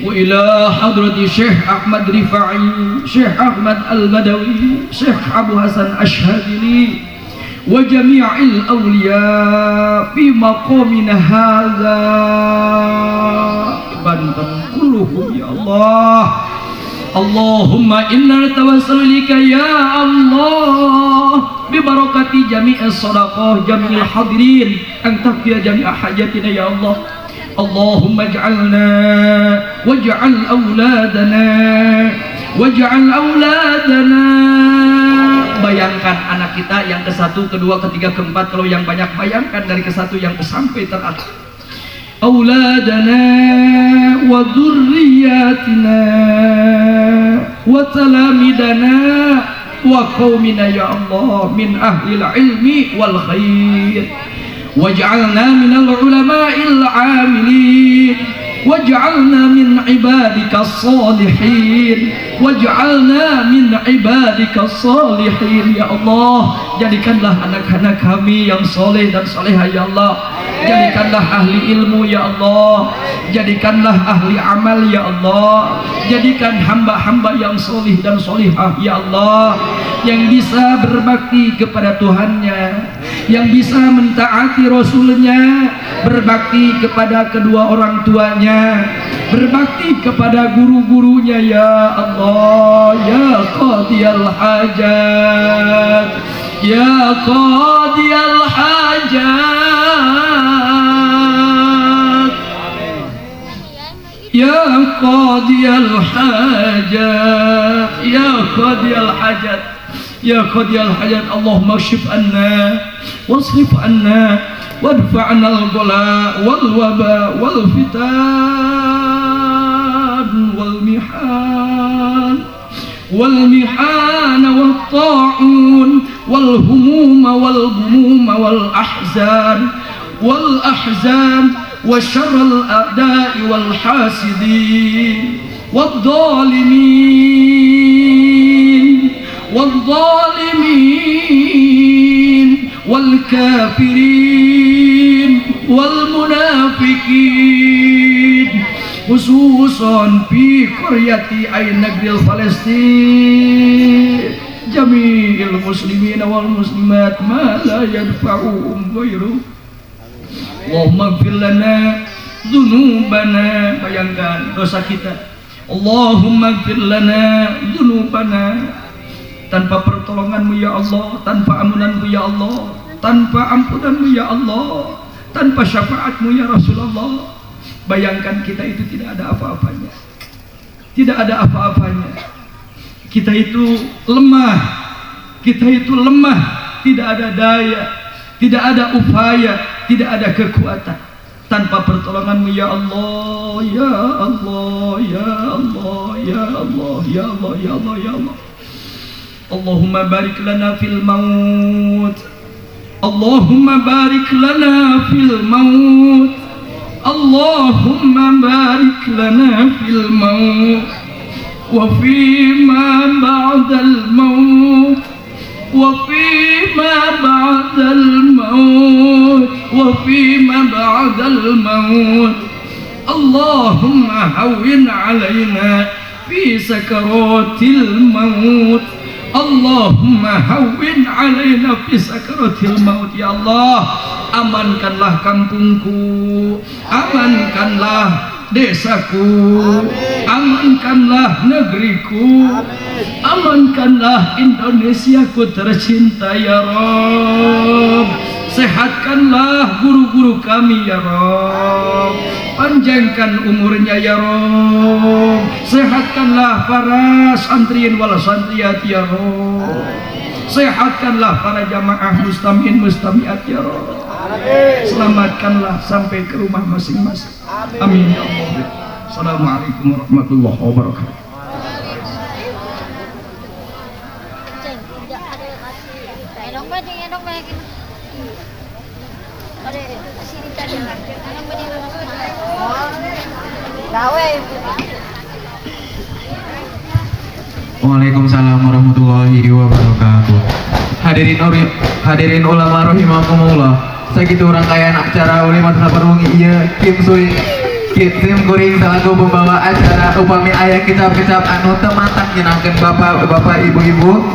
wa ila hadrati Syekh Ahmad Rifai, Syekh Ahmad Al-Badawi, Syekh Abu Hasan Ash-Shadili wa jami'il awliya fi maqamina hadza Banten kulluhum ya Allah. Allahumma inna natawassalu ilaika ya Allah bi barakati jami'is sadaqah jami'il hadirin an taqdiya jami'a hajatina ya Allah. Allahumma ij'alna waj'al auladana waj'al auladana. Bayangkan anak kita yang ke satu, kedua, ketiga, keempat, kalau yang banyak bayangkan dari ke satu yang ke sampai terakhir. Auladana wa dzurriyyatina wa talamidana wa qaumina ya Allah min ahlil ilmi wal khair waj'alna minal ulama'il 'amilin waj'alna min ibadikas salihin waj'alna min ibadikas salihin ya Allah. Jadikanlah anak-anak kami yang soleh dan solehah ya Allah. Jadikanlah ahli ilmu ya Allah, jadikanlah ahli amal ya Allah, jadikan hamba-hamba yang solih dan solihah ya Allah, yang bisa berbakti kepada Tuhannya, yang bisa mentaati Rasulnya, berbakti kepada kedua orang tuanya, berbakti kepada guru-gurunya ya Allah. Ya qadiyal hajat, ya qadiyal hajat, ya qadiyal hajat, ya qadiyal hajat, ya qadiyal hajat. Allahumma kshif anna wasrif anna wadfa' anna al-ghala wal waba wal fitan wal mihan wal mihan wal ta'un wal humum wal ghumum wal ahzan wal ahzan wa syarral a'da'i wal hasidin wad dhalimin wal dhalimin wal kafirin wal munafiqin khususan fi qaryati ay negeri Palestin jami'il muslimin wal muslimat ma la yadfa'uhum ghairu. Allahumma ighfir lana dzunubana. Bayangkan dosa kita. Allahumma ighfir lana dzunubana. Tanpa pertolonganmu ya Allah, tanpa ampunanmu ya Allah, tanpa ampunanmu ya Allah, tanpa syafaatmu ya Rasulullah. Bayangkan kita itu tidak ada apa-apanya. Tidak ada apa-apanya. Kita itu lemah. Kita itu lemah, tidak ada daya, tidak ada upaya, tidak ada kekuatan. Tanpa pertolonganmu ya Allah, ya Allah, ya Allah, ya Allah, ya Allah, ya Allah, ya Allah. Allahumma barik lana fil maut, Allahumma barik lana fil maut, Allahumma barik lana fil maut wa fima ba'dal maut wa fima ba'dal maut wa fima ba'dal maut. Allahumma hawwin alaina fi sakaratil maut. Allahumma hawwin alaina fi sakaratil maut. Ya Allah, amankanlah kampungku, amankanlah desaku, amankanlah negeriku, amankanlah Indonesiaku tercinta ya Rabb. Sehatkanlah guru-guru kami ya Rabb, panjangkan umurnya ya Rabb. Sehatkanlah para santriin wal santriat ya Rabb. Sehatkanlah para jamaah mustamiin mustamiat ya Rabb. Selamatkanlah sampai ke rumah masing-masing. Amin ya Allah. Assalamualaikum warahmatullahi wabarakatuh. Gawe. Waalaikumsalam warahmatullahi wabarakatuh. Hadirin hadirin ulama rahimakumullah. Sakitu rangkaian acara Walimatul Safar wengi ieu. Kim Sui Kim kuring selaku pembawa acara, upami aya kecap-kecap anu teu matak nyenangkeun bapak-bapak, ibu-ibu.